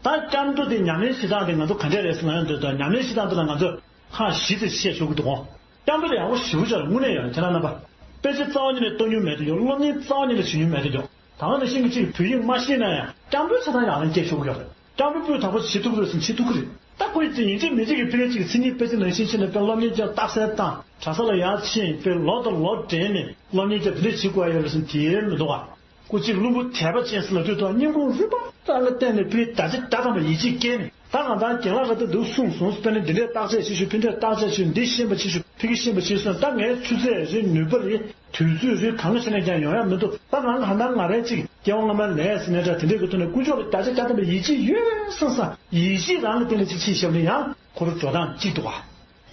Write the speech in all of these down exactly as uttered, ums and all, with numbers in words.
ད་སྐྱབས་འགྲོ་དེ་ཉམས་ལེན་བྱེད་སྟངས་དེ་ང་ཚོ་ག་འདྲས་རེད་ཟེར་ན་ཡང་འདོད་དོ། ཉམས་ལེན་བྱེད་སྟངས་དེ་ལ་ང་ཚོས་ཁག་བཞི་དེ་བཤད་ཆོག་གི་འདུག་གོ། སྐྱབས་འགྲོ་དེ་ཡག་པོ་ཞེ་པོ་ཅིག་རེད། དངོས་གནས་ཡོད་རེད། ཁྱེད་རང་རྣམ་པ། དཔེ་ཆ་རྩ་བ་ཉིད་ནས་བཏང་མྱོང་མེད་དུ་ཡོད། སློབ་གཉེར་རྩ་བ་ཉིད་ནས་བྱེད་མྱོང་མེད་དུ་ཡོད། ད་ག་ནང་བཞིན་གྱི་ཅིག་བོད་ཡིག་མ་ཤེས་ན་ཡང་སྐྱབས་འགྲོའི་ཆ་ཚང་ཡག་ལན་སྐྱེལ་ཆོག་གི་ཡོད་རེད། སྐྱབས་འགྲོ་སྤུས་དག་པོ་བྱེད་ཐུབ་རེད་ཟེར་བྱེད་ཐུབ་ཀྱི་རེད། ད་ཁོ་ཡི་ཚེ་ཡིན་གཅིག་མིན་གཅིག་གི་ཕ་གི་གཅིག་གི་མཚན་ཉིད་དཔེ་ཆ་ནང་བཞིན་བྱས་ནས་དཔེ་སློབ་གཉེར་རྒྱབ་རྟགས་གསལ་བཏང་གྲྭ་ས་ལ་ཡར་ཕྱིན་དཔེ་ལོ་དང་ལོ་འབྲེལ་ནས་སློབ་གཉེར་རྒྱབ་དེ་འདྲས་བྱེད་དགོས་ཡ་ཡོད་རེད་ཟེར་དེ་མི་འདུག་ག་སྐུ་གཅིག་བླུན་པོ་དད་པ་ཅན་ཟེར་ལབ་དུས་ད་སྙིང་ཁུང་རུས་པ་ཙམ་ལ་བརྟེན་ནས་ཕ་གི་བརྒྱ་ཆ་བརྒྱ་ཐམ་པ་ཡིད་ཆེས་སྐྱེས་ནས། ད་གང་ལྟར་རྒན་ལགས་ཀྱིས་ད་འདུག་གསུངས་སོང་། དཔེར་ན་འདི་འདྲས་བརྟག་དཔྱད་བྱེད་ཤོག་ཕ་གི་འདི་འདྲས་བརྟག་དཔྱད་བྱེད་ཤོག་འདི་ཤེས་པ་བྱེད་ཤོག་ཕ་གི་ཤེས་པ་བྱེད་སོང་། ད་ངའི་ཆུ་ཚད་རེད། ནུས་པ་རེད། དུས་ཚོད་རེད། གང་བྱས་ནས་ཀྱང་ཡོང་ཡ་མི་འདུག་ད་ང་གང་ལྟར་ང་རང་གཅིག་སྐྱེ་བ་སྔ་མ་ལས་ཟེར་ནས་འདྲ་དེ་འདྲས་ཀྱི་ཐོག་ནས་དཀོན་མཆོག་ལ་བརྒྱ་ཆ་བརྒྱ་ཐམ་པའི་ཡིད་ཆེས་ཡོད་བསམ་བསམ་ཡིད་ཆེས་རང་གི་སྟེང་ནས་ཅིག་ཕྱིན་བཞག་ནས་ཡང་ཁོ་རང་འགྲོ་སྟངས་གཅིག་འདུག་ག་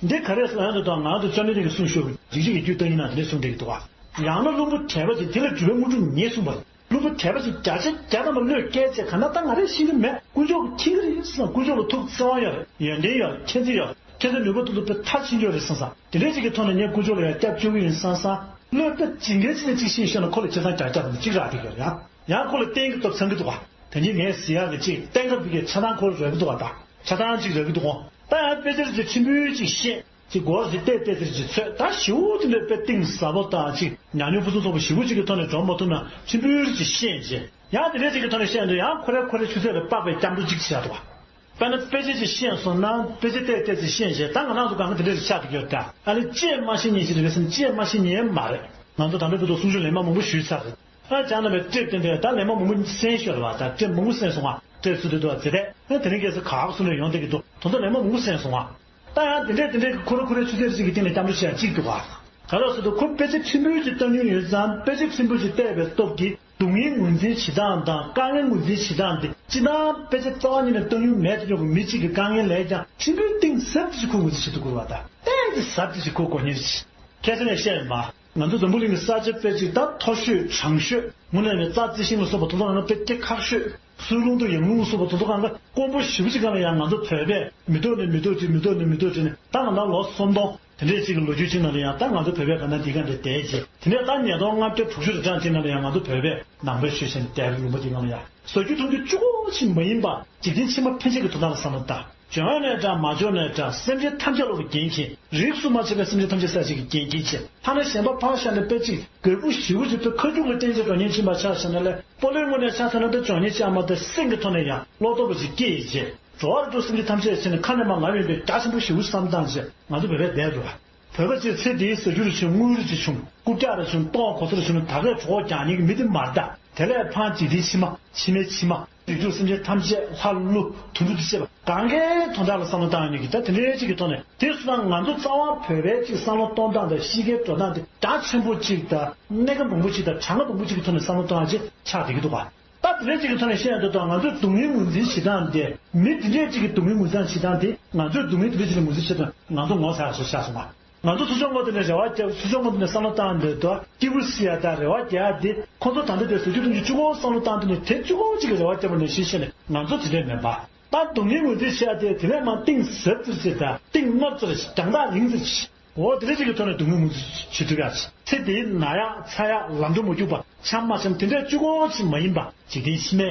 འདི་ག་རེ་ཟེར་ན་ཡང་དུ་དང་ང་དང་ཅོ་ནེ་རིང་གིས་གསུངས་ཤོག་འཇིགས་བྱེད་ཀྱི་རྒྱུ་གཏོང་ཡིན་ན་དེ་འདྲས་གསུངས་བསྡད་ཀྱི་འདུག་ག་ཡང་ན་བླུན་པོ་དད་པ་ཅན་དེ་ལ་འགྲུལ་པའི་དངོས་གྲུབ་ཉེ་གསུངས་པ་རེད། བླུན་པོ་དད་པ་ཅིག་བརྒྱ་ཆ་བརྒྱ་ཐམ་པ་བློས་བཀལ་ཚེ་ག་ན་ད་ང་རེ་ཤེས་ཀྱི་མེད། དཀོན་མཆོག་གིས་མཁྱེན་གྱི་རེད་བསམ། དཀོན་མཆོག་ལ་ཐུགས་བརྩེ་བ་ཡོད་རེད། ཡོན་ཏན་ཡོད་རེད། མཁྱེན་བརྩེ་ཡོད་རེད། མཁྱེན་བརྩེ་ནུས་པ་ཏོག་ཏོག་དཔེ་མཐར་ཕྱིན་ཡོད་རེད་བསམ་བསམ། དེ་འདྲས་ཅིག་གི་ཐོག་ནས་ངས་དཀོན་མཆོག་ལ་ཡང་སྐྱབས་བཅོལ་གྱི་ཡིན་བསམ་བསམ། བློས་དཔེ་ཇི་འགའི་ཕྱིན་ནས་ཅིག་ཤེས་ཤེས་ན་ཁོ་ལ་ཁྱེད་ཚང་བརྒྱ་ཆ་བརྒྱ་ཐམ་པ་ཅིག་རག་བསྡད་ཀྱི་ཡོད་རེད། ཡང་ཡང་ཁོ་ལ་རྟེན་གྱི་སྟོབས་ཚང་གི་འདུག་ག་དེ་ཉིད་ངས་ཟེར་ཡག་གི་ཅིག་གཏན་འཁེལ་བའི་ཆ་ཚང་ཁོ་རག་གི་འདུག་ག་ད་ཆ་ཚང་ཅིག་རག་གི་འདུག་གོ་ད་ཡང་དཔེ་ཆ་ཅིག་ཕྲན་བུ་ཅིག་ཤེས། ཅིག་སྒོར་ཅིག་བལྟས་བལྟས་ཟེར་ཅིག་ཚོད་ད་ཞེ་པོ་དེ་འདྲའི་དཔེ་གཏིང་ཟབ་པོ་དང་ཅིག་ཉམས་མྱོང་ཕུན་སུམ་ཚོགས་པ་ཞེ་པོ་ཅིག་གི་ཐོག་ནས་འགྲོ་མ་ཐུབ་ན་ཕྲན་བུ་ཅིག་ཤེས་རྗེས་ཡང་དེ་འདྲའི་ཅིག་གི་ཐོག་ནས་བཤད་འདོད་ཡང་ཁོ་རའི་ཁོ་རའི་ཆུ་ཚད་ལ་དཔག་པའི་སྐྱབས་འགྲོ་ཅིག་བྱས་འདུག་ག་དཔེར་ན་དཔེ་ཆ་ཅིག་ཤེས་སོང་ན་དཔེ་ཆ་བལྟས་བལྟས་ཅིག་ཤེས་རྗེས་ད་ང་རང་ཚོ་གང་ག་དེ་འདྲ་ཅིག་ཆགས་བསྡད་ཡོད་ད། ཨ་ལེ་ཅིག་མ་ཤེས་མཁན་ཞིག་རེད་ཟེར་ན་ཅིག་མ་ཤེས་མཁན་མ་རེད། ང་ཚོ་ད་ལྟ་བར་དུ་གསུང་ཆོས་ལན་མང་མང་པོ་ཞུས་ཚར་རེད། ཨ་ཅག་རྣམ་པས་ཀྲེབ་ཏན་ཏན་ད་ལན་མང་མང་པོ་གསན་ཤོར་བ་ད་ཀྲེབ་མང་པོ་གསན་སོང་ང་། ཀྲེབ་སུ་དུ་དུ་བ་ཛེ་དེ་ཨ་དེ་རིང་ཁ་སང་ག་ག་སུ་ནས་ཡོང་བསྡད་ཀྱི་འདུག་དོན་དུ་ལན་མང་མང་པོ་གསན་སོང་ང་། ད་ཡང་དེ་འདྲས་དེ་འདྲས་ཀྱི་ཁོ་ར་ཁོ་རའི་ཆུ་ཚད་ཅིག་གི་སྟེང་ནས་སྐྱབས་འགྲོ་བྱེད་ཡ་གཅིག་འདུག་ག་ག་རེ་ཟེར་དུས་ཁོ་དཔེ་ཆ་ཕྲན་བུ་ཅིག་ལྟ་མྱོང་ཡོད་ཙང་དཔེ་ཆ་ཕྲན་བུ་ཅིག་བལྟས་པའི་སྟོབས་ཀྱིས་སྡུག་བསྔལ་ངོས་འཛིན་བྱེད་སྟངས་དང་དཀའ་ངལ་ངོས་འཛིན་བྱེད་སྟངས་དེ་སྤྱིར་བཏང་དཔེ་ཆ་རྩ་བ་ཉིད་ནས་ལྟ་མྱོང་མེད་དུ་ཡོང་གི་མི་གཅིག་གི་དཀའ་ངལ་ལས་ཀྱང་ཕྲན་བུ་གཏིང་ཟབ་ཏུ་ཅིག་ཁོ་ངོས་འཛིན་བྱེད་ཐུབ་དགོས་པ་དང་གཏན་གྱི་ཟབ་ཏུ་ཅིག་ཁོ་མགོ་གཉེར་བྱེད། ཁ་སང་ནས་བཤད་ཡིན་པ། ང་ཚོ་འཛམ་བུ་གླིང་གི་ས་ཆ་དཔེ་ཅིག་ད་མཐོ་ཤོས་གྲང་ཤོས་དངོས་གནས་ནས་རྩྭ་རྩི་ཤིང་ལ་སོགས་པ་དེ་ཚོ་གང་ག་དཔེ་སྐྱེ་ཁག་ཤོས། སུའི་རླུང་དང་ཡང་རླུང་ལ་སོགས་པ་དེ་ཚོ་གང་ག་དཀོན་པོ་ཞེ་པོ་ཅིག་སྒང་ལ་ཡང་ང་ཚོ་བོད་པས་མི་ཐོག་ནས་མི་ཐོག་ཅིག་མི་ཐོག་ནས་མི་ཐོག་ཅིག་ནས་ད་ང་ད་ལོ་སུམ་སྟོང་དེ་འདྲས་ཅིག་གི་ལོ་རྒྱུས་ཅིག་ནང་ལ་ཡང་ད་ང་ཚོ་བོད་པས་གང་ན་འདི་ག་འདྲ་བསྡད་རྗེས་དེ་ནས་ད་ཉིས་སྟོང་ལྔ་བརྒྱ་དྲུག་ཅུ་རེ་གྲངས་ཅིག་ནང་ལ་ཡང་ང་ཚོ་བོད་པས་ནང་པའི་ཆོས་བྱས་ནས་བསྡད་རིང་ལུང་པ་འདི་གང་ལ་ཡང་ཟ་རྒྱུ་འཐུང་རྒྱུ་གཅིག་པོ་ཅིག་མ་ཡིན་པ་འཇིག་རྟེན་ཕྱི་མ་ཕན་ཆད་ཀྱི་དོན་དག་ལ་བསམ་བློ་བཏང་། བྱུང་ནས་འདྲ་མ་བྱུང་ནས་འདྲ་སེམས་ཅན་ཐམས་ཅད་བློ་གི་འགན་འཁྱེར། རིགས་སུ་མ་ཆད་པའི་སེམས་ཅན་ཐམས་ཅད་ས་གཅིག་གི་འགན་འཁྱེར་བྱས། ཐ་ན་གཞན་པ་ཕར་བཞག་ནས་དཔེ་གཅིག་རྒད་པོ་ཞེ་པོ་ཅིག་ཏུ་ཁ་རྒྱུག་གི་རྟེན་གྱི་འགྲོ་མཁན་ཕྱིན་པ་ཆ་བཞག་ན་ལས་སྤོ་ལོའི་ངོས་ནས་ཆ་མཚོན་ན་ད་འགྲོ་མཁན་ཅང་མ་ད་སེམས་ཀྱི་ཐོག་ནས་ཡང་བློ་རྟོག་པ་ཞིག་སྐྱེས་ཡིན་བྱས། འགྲོ་བ་རིགས་དྲུག་སེམས་ཅན་ཐམས་ཅད་ཕྱིན་ནས་ཁ་ནས་མ་ང་ཡོང་པའི་རྒྱ་ཆེན་པོ་ཞེ་པོ་བསམ་སྟངས་བྱས་ང་ཚོ་བོད་པའི་བསྡད་འགྲོ་བ། བོད་པ་ཅིག་ཚེ་འདིའི་ཟ་རྒྱུ་རུ་བྱུང་དངུལ་རུ་ཅིག་བྱུང་རྐུབ་བཀྱག་རུ་བྱུང་ལྟོ་གོས་ཚོད་རུ་བྱུང་ད་གས་གྲོགས་ཀྱང་ཉིད་ཀྱི་མི་དེ་མ་རེད་ད། དེ་ལས་ཕར་འཇིག་རྟེན་ཕྱི་མ་ཕྱི་མའི་ཕྱི་མ་རིགས་དྲུག་སེམས་ཅན་ཐམས་ཅད་ལྷ་ཀླུ་དུད་འགྲོ་དེ་བཅས་པ་གང་གའི་དོན་དག་ལ་བསམ་བློ་བཏང་ཡོང་ནི་གི་ད་དེ་འདྲའི་ཅིག་གི་ཐོག་ནས་དེ་སོང་ན་ང་ཚོ་རྩ་བ་བོད་པའི་ཅིག་བསམ་བློ་གཏོང་སྟངས་དང་གཤིས་ཀའི་འགྲོ་སྟངས་དེ་རྒྱ་ཆེན་པོ་ཅིག་དང་གནད་འགག་མང་པོ་ཅིག་དང་གྲངས་ཀ་མང་པོ་ཅིག་གི་ཐོག་ནས་བསམ་བློ་གཏོང་ཡ་ཅིག་ཆགས་བསྡད་ཀྱི་འདུག་ག་ད་དེ་འདྲའི་ཅིག་གི་ཐོག་ནས་བཤད་ཡ་འདུག་ད་ང་ཚོས་སྡུག་བསྔལ་ངོས་འཛིན་བྱེད་སྟངས་དེ་མི་དེ་འདྲའི་ཅིག་གི་སྡུག་བསྔལ་ངོས་འཛིན་བྱེད་སྟངས་དེ་ང་ཚོས་སྡུག་བསྔལ་དེ་འདྲའི་ཅིག་ལ་ངོས་འཛིན་བྱེད་སྟངས་ང་ཚོ་ངོ་ཚ་ཡག་བཟོ་ཆགས་སོང་ང་། ང་ཚོ་ཚུར་ཕྱོགས་ངོས་དེ་ནས་རེ་བ་བརྒྱབ། ཚུར་ཕྱོགས་ངོས་དེ་ནས་བསམ་བློ་བཏང་འདོད་དོ་སྐྱིད་པོ་སྲིད་ཡ་དང་རེ་བ་རྒྱག་ཡ་དེ་ཁོ་ཚོ་ད་ལྟ་དེ་ཟ་རྒྱུ་འཐུང་རྒྱུ་གཅིག་པོ་བསམ་བློ་བཏང་དུས་ནས་དེ་གཅིག་པོ་གཅིག་གི་རེ་བ་བརྒྱབ་པ་ནང་བཞིན་བྱས་ནས་ང་ཚོ་དེ་འདྲས་མིན་པ། ད་སྡུག་བསྔལ་ངོས་འཛིན་བྱེད་ཡ་དེ་དེ་ནས་མར་གཏིང་ཟབ་ཙམ་ཞིག་དང་གཏིང་རྣོ་ཙམ་ཞིག་རྒྱང་ཐག་རིང་ཙམ་ཞིག་འོ་དེ་འདྲས་ཅིག་གི་ཐོག་ནས་སྡུག་བསྔལ་ངོས་འཛིན་བྱེད་ཐུབ་ཡ་ཞིག་ཚེ་འདིའི་ན་ཡག་ཚ་ཡག་ལམ་འགྲོ་མ་རྒྱུག་པ་འཆམ་མ་འཆམ་དེ་འདྲས་གཅིག་པོ་གཅིག་མ་ཡིན་པ་འཇིག་རྟེན་ཕྱི་མའི་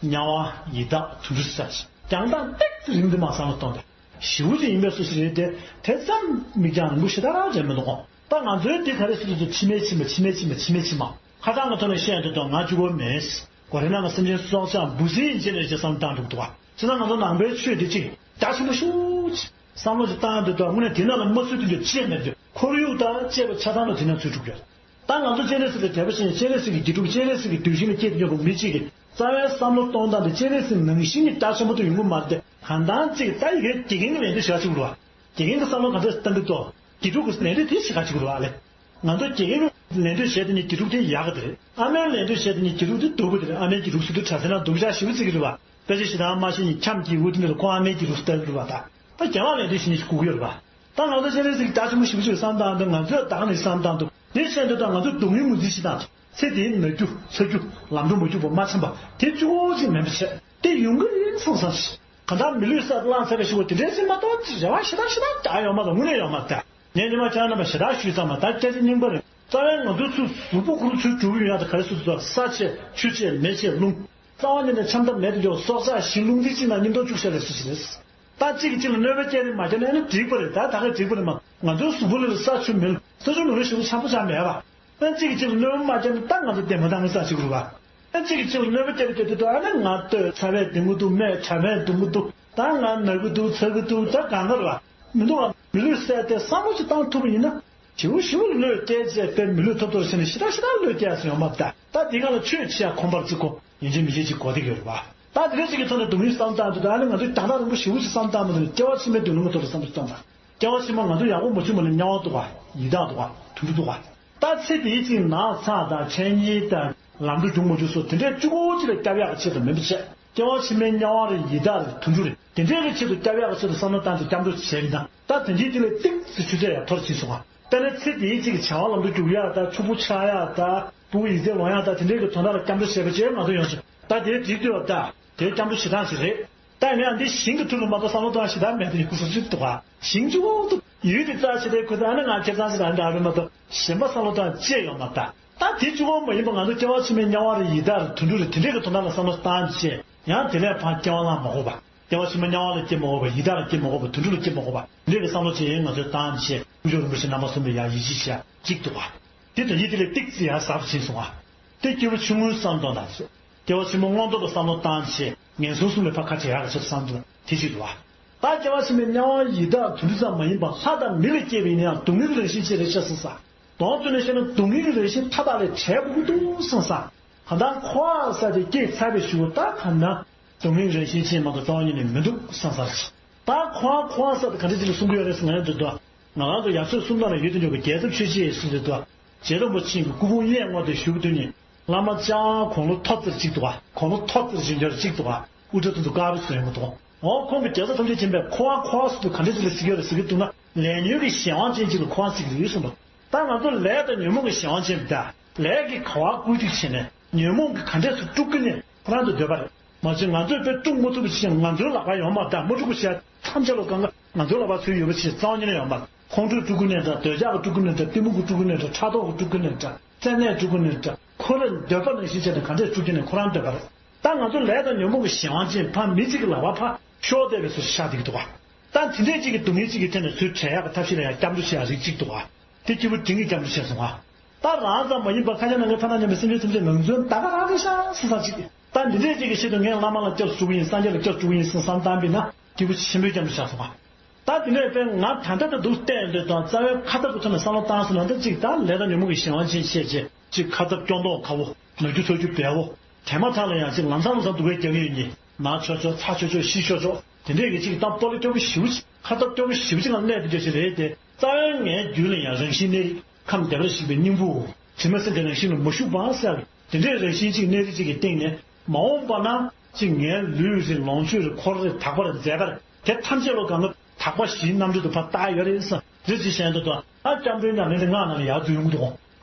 དམྱལ་བ་ཡི་དྭགས་དུད་འགྲོ་ས་ཞིག་རྒྱང་ཐག་ཏིག་ཙམ་རིང་དུ་མར་བསམ་བློ་གཏོང་དང་། ཞེ་པོ་ཅིག་ཡིན་པའི་སུ་ཞིག་རེད་དེ། དེ་ཙམ་མིག་རྒྱང་རིང་པོ་ཞེ་དྲག་རང་མཇལ་མི་འདུག་གོ་ད་ང་ཚོའི་འདི་ག་རེ་ཟེར་དུས་ཕྱི་མའི་ཕྱི་མ་ཕྱི་མའི་ཕྱི་མ་ཕྱི་མའི་ཕྱི་མ། ཁ་སང་གི་ཐོག་ནས་བཤད་ཡོང་དུས་ད་ང་གཅིག་པོ་མེད། གོ་རེ་ནང་གི་སེམས་ཅན་སྲོག་ཆགས་འབུ་སྲིན་ཡིན་ཅེས་ནས་ཅེས་བསམ་བཏང་འདུག་འདུག་བ། བྱས་ན་ང་ཚོ་ནང་པའི་ཆོས་འདི་གཅིག་རྒྱ་ཆེན་པོ་ཞེ་པོ་ཅིག་བསམ་བློ་ཞིག་བཏང་ཡོང་དུས་ད་དངོས་གནས་དེ་ནང་ལ་མ་ཚུད་དུས་འདི་ཅི་ཡང་མེད་དུས་ཁོར་ཡུག་དང་བཅས་པ་ཆ་ཚང་ལ་དེ་ནང་ཚུད་འགྲོ་གི་ཡོད། ད་ང་ཚོ་སྤྱན་རས་གཟིགས་ལ་དད་པ་བྱེད་ནས་སྤྱན་རས་གཟིགས་ཀྱི་དགེ་ཕྲུག་སྤྱན་རས་གཟིགས་ཀྱི་གདུལ་ཞིང་ལ་སྐྱེས་ཡོང་བའི་མི་གཅིག་གིས་རྩ་བའི་བསམ་བློ་གཏོང་སྟངས་དེ་སྤྱན་རས་གཟིགས་ནང་བཞིན་གྱི་རྒྱ་ཆེན་པོ་དུ་ཡོང་གི་མ་རེད་དེ། གང་ལྟར་གཅིག་ད་ཡི་གེ་དགེ་རྒན་གྱི་ལན་འདེབས་བྱ་གཅིག་རུ་བ། དགེ་རྒན་གྱི་བསམ་བློ་ག་ཚོད་བཏང་གི་འདུག་དགེ་ཕྲུག་གི་ལན་འདེབས་དེ་བྱེད་ག་གཅིག་རུ་བ་ལེ། ང་ཚོ་དགེ་རྒན་གྱི་ལན་འདེབས་བྱས་དེ་ནི་དགེ་ཕྲུག་དེ་ཡག་གི་དེ་རེད། ཨ་མའི་ལན་འདེབས་བྱས་དེ་ནི་དགེ་ཕྲུག་དེ་སྡུག་གི་དེ་རེད། ཨ་མའི་དགེ་ཕྲུག་ཟེར་དུས་གྲྭ་སའི་ནང་སྡུག་ཅག་ཞེ་པོ་བརྩི་གི་རེད་བ། དཔེ་ཆ་ཞེ་དྲག་མ་ཤེས་ནས་འཁྱམས་ཀྱི་འུ་དེ་འདྲ་ལ་ཁོ་ཨ་མའི་དགེ་ཕྲུག་ཟེར་ལྟ་གི་རེད་བ་ད། ད་རྒན་ལགས་ལན་འདེབས་བྱེད་ནི་ཞིག་སྒུག་གི་ཡོད་རེད་བ། ད་ང་ཚོ་སྤྱན་རས་གཟིགས་རྒྱ་ཆེན་པོ་ཞེ་པོ་ཅིག་བསམ་བཏང་དུས་ང་ཚོས་ད་ག་ནས་བསམ་བཏང་འདུག་དེ་བཤད་འདོད་དང་ང་ཚོས་སྡུག་བསྔལ་ངོས་འཛིན་བྱེད་སྟངས། ཚེ་འདིའི་ན་རྒྱུ་ཚ་རྒྱུ་ལམ་འགྲོ་མ་རྒྱུག་པ་མ་འཆམ་པ་དེ་གཅིག་པོ་ཅིག་མིན་པ་བྱས་དེ་ཡོང་གི་རེད་བསམ་བསམ་ཞིག་གང་ལྟར་མི་ལུས་ས་བླངས་ཚར་བའི་ཞུ་བ་དེ་འདྲའི་ཚེ་མ་གཏོགས་རེ་བ་ཞེ་དྲག་ཞེ་དྲག་རྒྱག་ཡོད་མ་རེད། དངོས་གནས་ཡོད་མ་རེད། ངས་ཉི་མ་ཅག་རྣམ་པ་ཞེ་དྲག་ཞུས་ཙང་མ་ད་སྐད་ཆ་རྙིང་པ་རེད། རྩ་བའི་ང་ཚོའི་ཚུར་གཟུགས་པོ་ཁོ་རང་ཚུར་གྲུབ་ཡོད་ཡག་དེ་ག་རེ་སུ་ཚོ་ས་ཆེ་ཆུ་ཆེ་མེ་ཆེ་རླུང་། རྩ་བ་ཉིད་ནས་འཆམ་ཐབས་མེད་དུ་འགྱུར་བ་སྲོག་ཆགས་ཤིང་རླུང་རྟའི་གཅིག་ནང་མཉམ་དུ་བཅུག་བཞག་པའི་སྲོལ་ཞིག་རེད། ད་གཅིག་གིས་གཅིག་ལ་གནོད་པ་སྐྱེལ་ནས་མ་བསྐྱལ་ན་ཨ་ནི་འགྲིག་པ་རེད། ད་ད་ག་འགྲིག་པ་རེད་མ། ང་ཚོའི་གཟུགས་པོ་ལ་ས་ཆུ་མེད། ས་ཆུ་མེད་པའི་ཞིང་ཁམས་འཆམ་པོ་ཆགས་མེད་པ། ཨ་གཅིག་གིས་གཅིག་ལ་གནོད་པ་མ་བསྐྱལ་ན་ད་ང་ཚོ་བདེ་མོ་བདེ་མོ་ཟ་ཅིག་རུ་བ། ཨ་གཅིག་གིས་གཅིག་ལ་གནོད་པ་བསྐྱལ་བསྐྱལ་དུས་ད་ཨ་ནི་ང་ལྟོས་ཚ་བས་གདུང་གི་འདུག་སྨད་དྲག་པས་གདུང་གི་འདུག་ད་ང་ན་གི་འདུག་ཚ་གི་འདུག་ད་གང་ག་རུ་བ། མི་འདུག་བ། མི་ལུས་བསལ་ཏེ་བསམ་བློ་ཅིག་བཏང་ཐུབ་པ་ཡིན་ན། ཞེ་པོ་ཞེ་པོ་གནོད་སྐྱེལ་བྱས་པའི་མི་ལུས་ཐོབ་ཐོབ་བྱས་ནས་ཞེ་དྲག་ཞེ་དྲག་གནོད་སྐྱེལ་ཟེར་ཡོང་མ་ད། ད་འདི་ག་ལ་ཆོས་ཆེ་ཡ་ཁོམ་པར་བརྩི་གོ། ཡིན་གཅིག་མིན་གཅིག་གཅིག་གོ་བདེ་ཡོད་རེད་བ། ད་དེ་འདྲ་ཞིག་གི་ཐོག་ནས་སྡུག་བསྔལ་བསམ་བཏང་དུས་ད་ནི་ང་ཚོས་རྒྱང་ཐག་རིང་པོ་ཞེ་པོ་ཞིག་བསམ་བཏང་མ་ཐུབ་ནས་སྐྱེ་བ་ཕྱི་མའི་སྡུག་བསྔལ་གྱི་ཐོག་ལ་བསམ་བློ་བཏང་བ། སྐྱེ་བ་ཕྱི་མ་ང་ཚོ་ཡག་པོ་མ་བྱུང་བ་ལ་དམྱལ་བ་འདུག་ག་ཡི་དྭགས་འདུག་ག་དུད་འགྲོ་འདུག་ག་ད་ཚེ་འདིའི་གཅིག་ནགས་ཚལ་དང་མཚན་ཉིད་དང་ལམ་འགྲོ་འབྱུང་མ་འབྱུང་སོགས་དེ་འདྲའི་གཅིག་པོ་གཅིག་ལ་སྐྱབས་ཡག་གི་ཆེད་དུ་མིན་པ་བྱས། སྐྱེ་བ་ཕྱི་མའི་དམྱལ་བ་རེད་ཡི་དྭགས་རེད་དུད་འགྲོ་རེད་དེ་འདྲའི་གི་ཆེད་དུ་སྐྱབས་ཡག་གི་ཆེད་དུ་བསམ་བློ་བཏང་སྟེ་སྐྱབས་འགྲོ་བྱས་ན་ད་དེ་འདྲའི་དེ་ལས་ཏིག་ཙི་ཆུ་ཚད་ཡང་མཐོ་རུ་ཕྱིན་སོང་ང་། དཔེར་ན་ཚེ་འདིའི་གཅིག་གི་བྱ་བ་ལམ་དུ་འཇུག་ཡག་དང་ཕྱུག་པོ་ཆགས་ཡག་དང་ཕྲུ་གུ་ཡིད་ཚིམ་ལོང་ཡག་དང་དེ་འདྲའི་གི་དོན་དག་ལ་སྐྱབས་འགྲོ་བྱས་པ་བྱས་ང་ཚོ་ཡོང་ཞིང་ད་དེའི་འགྲིག་འདུག་ད་དེའི་སྐྱབས་འགྲོ་བྱེད་སྟངས་ཤིག་རེད། ད་ཡིན་ན་ཡང་འདི་ཞིང་གི་ཁྲོད་ལ་མ་གཏོགས་བསམ་བློ་གཏོང་ཞེ་དྲག་མེད་དུ་ཡོད་ཁུ་སོ་ཅིག་འདུག་ག་ཞིང་གཅིག་པོ་འདུག་ཡུལ་དེ་རྩ་ཆེ་དེ་ཁོ་ཚོ་ཨ་ནི་ང་ཁེ་བཟང་ཞིག་དང་འདྲ་རེད་མ་གཏོགས་གཞན་པ་བསམ་བློ་གཏོང་ཅེས་ཡོད་མ་རེད། ད་དེ་གཅིག་པོ་མ་ཡིན་པ་ང་ཚོ་སྐྱེ་བ་ཕྱི་མའི་དམྱལ་བ་རེད་ཡི་དྭགས་རེད་དུད་འགྲོ་རེད་དེ་འདྲའི་གི་དོན་དག་ལ་བསམ་བློ་བཏང་བྱས་ཡང་དེ་ལས་ཕར་སྐྱེ་བ་བླངས་མ་དགོས་པ། སྐྱེ་བ་ཕྱི་མ་དམྱལ་བ་ལ་སྐྱེ་མ་དགོས་པ་ཡི་དྭགས་ལ་སྐྱེ་མ་དགོས་པ་དུད་འགྲོ་ལ་སྐྱེ་མ་དགོས་པ་འདི་འདྲའི་གི་བསམ་བློ་བྱས་ཡིན་ང་ཚོས་བཏང་བྱས་སྐུ་ཞབས་རིན་པོ་ཆེ་རྣམ་པ་གསུམ་པས་ཡང་ཡིད་ཆེས་བྱས་གཅིག་འདུག་ག་དེ་དོན་གྱིས་དེ་ལས་ཏིག་ཙི་ཡང་ཟབ་ཕྱིན་སོང་ང་། དེ་སྐྱེས་བུ་ཆུང་ངུའི་བསམ་གཏོང་དང་། སྐྱེ་བ་ཕྱི་མ་མངོན་མཐོ་ལ་བསམ་བློ་བཏང་བྱས་ངན་སོང་གསུམ་ལས་ཕར་ཁ་བྲལ་ཡག་གི་ཆེད་དུ་བསམ་གཏོང་དེ་གཅིག་རེད་བ། ད་སྐྱེ་བ་ཕྱི་མའི་དམྱལ་བ་ཡི་དྭགས་དུད་འགྲོ་ཙམ་མ་ཡིན་པར་ལྷ་དང་མི་ལ་སྐྱེས་པ་ཡིན་ན་ཡང་སྡུག་བསྔལ་གྱི་རང་བཞིན་ཅན་རེད་ཤག་གསུངས་ས། དོན་དངོས་ནས་བཤད་ན་སྡུག་བསྔལ་གྱི་རང་བཞིན་མཐའ་དག་ལས་བྲལ་དགོས་ཀྱི་འདུག་གསུངས་ས། གང་ལྟར་འཁོར་བ་ཟེར་དེ་སྐྱེས་ཚར་བའི་གཞུག་གུ་ད་གང་ན་སྡུག་བསྔལ་གྱི་རང་བཞིན་ཅན་མ་གཏོགས་རྩ་བ་ཉིད་ནས་མི་འདུག་གསུངས་ས་རེད། ད་འཁོར་བ་འཁོར་བ་ཟེར་དེ་ག་འདྲ་ཅིག་ལ་གསུང་གི་ཡོད་རེད་ཟེར་ན་ཡང་འདུག་ད། ང་རང་ཚོ་ཡབ་སྲས་གསུམ་ནང་ལ་ཡོད་དུ་འཇུག་པའི་རྒྱལ་ཚབ་ཆོས་རྗེ་ཟེར་དུས་རྗེ་རིན་པོ་ཆེ་གི་སྐུ་ཕུང་གཡས་ངོས་དེ་བཞུགས་དུས་ནི་བླ་མ་ལྕགས་དབང་དགུང་ལོ་མཐོ་ཙེར་གཅིག་འདུག་ག་དགུང་ལོ་མཐོ་ཙེར་བཞུགས་མྱོང་གཅིག་འདུག་ག་དབུ་སྐྲ་ཐུང་དུ་དཀར་པོ་བཟོས་ཡོང་གི་འདུག་འོ་ཁོང་གི་རྒྱལ་ཚབ་ཐམས་ཅད་མཁྱེན་པས་འཁོར་བ་འཁོར་བ་ཟེར་དུས་ག་འདྲ་ཅིག་ལ་ཟེར་གྱི་ཡོད་རེད་ཟེར་གྱི་འདུག་ན་ལས་ཉོན་གྱི་གཞན་དབང་ཅན་གཅིག་ལ་འཁོར་བ་ཟེར་གྱི་ཡོད་གསུངས་པ། ད་ང་ཚོ་ལས་དང་ཉོན་མོངས་ཀྱི་གཞན་དབང་ཅན་དང་ལས་ཀྱིས་ག་པར་བཀོལ་སྒྲིག་བྱས་ནས་ཉོན་མོངས་ཀྱིས་ག་འདྲས་སུ་དཀྲུག་གི་ནས་ཁོ་རང་དུ་འདོད་པ་རེད། མ་གཞི་ང་ཚོས་དཔེ་དཀྲུག་མ་ཐུབ་པ་ཞིག་ང་ཚོའི་ལག་པར་ཡོང་མ་ད་མ་དཀྲུག་པ་ཞིག་ཐམས་ཅད་ལོ་གང་ག་ང་ཚོའི་ལག་པར་ཚུར་ཡོད་པ་ཞིག་རྩ་བ་ཉིད་ནས་ཡོང་མ། ཁོང་ཁྲོས་དཀྲུག་གི་ནས་འདྲ་འདོད་ཆགས་ཀྱིས་དཀྲུག་གི་ནས་འདྲ་གཏི་མུག་གིས་དཀྲུག་གི་ནས་འདྲ་ཕྲག་དོག་གིས་དཀྲུག་གི་ནས་འདྲ་བཙན་གནོན་དཀྲུག་གི་ནས་འདྲ་ཁོ་རའི་འདོད་པ་ནང་བཞིན་བྱས་ནས་ག་འདྲས་དཀྲུག་གི་ནས་ཁོ་རང་འདོད་པ་རེད། ད་ང་ཚོ་ལས་དང་ཉོན་མོངས་ཀྱི་གཞན་དབང་ཅན་ཕ་མི་གཅིག་གི་ལག་པར་ཕར་ཤོར་བསྡད་པའི་བཟོ་ཞིག་ཆགས་བསྡད་ཀྱི་འདུག་ག་ད་དེ་འདྲས་གཅིག་གི་སྡུག་བསྔལ་གཅིག་གི་ཐད་ནས་ཚུར་བྲལ་ཡག་གི་ཐབས་ཤེས་ལ་ཡང་སྐྱབས་འགྲོ་བྱེད་ཡག་རིགས་གཅིག་འདུག་ག་དེ་སྐྱེས་བུ་འབྲིང་གིས་སྐྱབས་འགྲོ་བྱས་སོང་ང་། ད་རང་ཙམ་མ་ཡིན་པར་ཁ་ཆེ་ནང་གི་ཐ་ན་མཉམ་པའི་སེམས་ཅན་ཐམས་ཅད་ང་ཚོའི་ད་ག་རང་རེད་ཤག་སེམས་བཟང་ཅིག་ད་འདི་འདྲས་ཅིག་གི་ཆེད་དུ་ངས་བླ་མ་ལ་སྐྱབས་སུ་འགྲོ་གི་ཡིན་སངས་རྒྱས་ལ་སྐྱབས་སུ་འགྲོ་གི་ཡིན་ཟེར་བསམ་བཏང་པས་ན་སྐྱེས་བུ་ཆེན་པོའི་སྐྱབས་འགྲོ་བྱས་སོང་ང་། ད་འདི་ནས་དཔེ་ང་ད་ལྟ་ད་འདུག་བལྟས་འདོད་དང་རྩ་བའི་ཁ་ཐབས་ཀྱི་ཐོག་ནས་བསམ་བློ་བཏང་སོང་ན་ད་ཅིག་ད་ལས་དང་ཉོན་མོངས་ཀྱི་གཞན་དབང་ཅན་བཤད་བྱས་ཅིག་ཁ་ཐབས་སྐྱོ་མདོག་ཁ་བོ་ནག་རྒྱུ་ཚ་རྒྱུ་བལ་བོ་དེ་མ་ཐག་ལ་ཡང་ཅིག་ལམ་སང་ལམ་སང་སྡུག་བསྔལ་རྒྱག་གི་ཡོད་ནི་ན་ཆོག་ཆོག་ཚ་ཆོག་ཆོག་ཤི་ཆོག་ཆོག་དེ་འདྲས་ཀྱི་ཅིག་ད་སྤོ་ལོ་སྐྱོ་པོ་ཞེ་པོ་ཅིག་ཁ་ཐབས་སྐྱོ་པོ་ཞེ་པོ་ཅིག་ལ་གནས་དེ་འདྲས་ཞིག་རེད་དེ། རྩ་བའི་ངའི་རྒྱུད་ལ་ཡང་རང་བཞིན་གནས་རིགས་ཁམས་བདེ་བར་གཤེགས་པའི་སྙིང་པོའོ། དྲི་མ་སེམས་ཀྱི་རང་བཞིན་ལ་མ་ཞུགས་པ་ཟེར་བའི་དེ་འདྲའི་རང་བཞིན་གཅིག་གནས་རིགས་གཅིག་གི་སྟེང་ནས་མ་འོངས་པ་ན་གཅིག་ངའི་ལུས་རེད་ལོངས་སྤྱོད་རེད་འཁོར་རེད་དག་པ་རེད་མཛད་པ་རེད་དེ་ཐམས་ཅད་ལོ་གང་ག་དག་པ་གཞིའི་རྣམ་འགྲེལ་དུ་ཕར་བཏགས་ཡོད་རེད་ཟེར་རེད་ཅེས་བཤད་འདུག་ད་སྐྱབས་འགྲོའི་ཉམས་ལེན་དེ་སྔགས་ནང་ལ་ཡར་འཛུལ་ཡོང་གི་འདུག་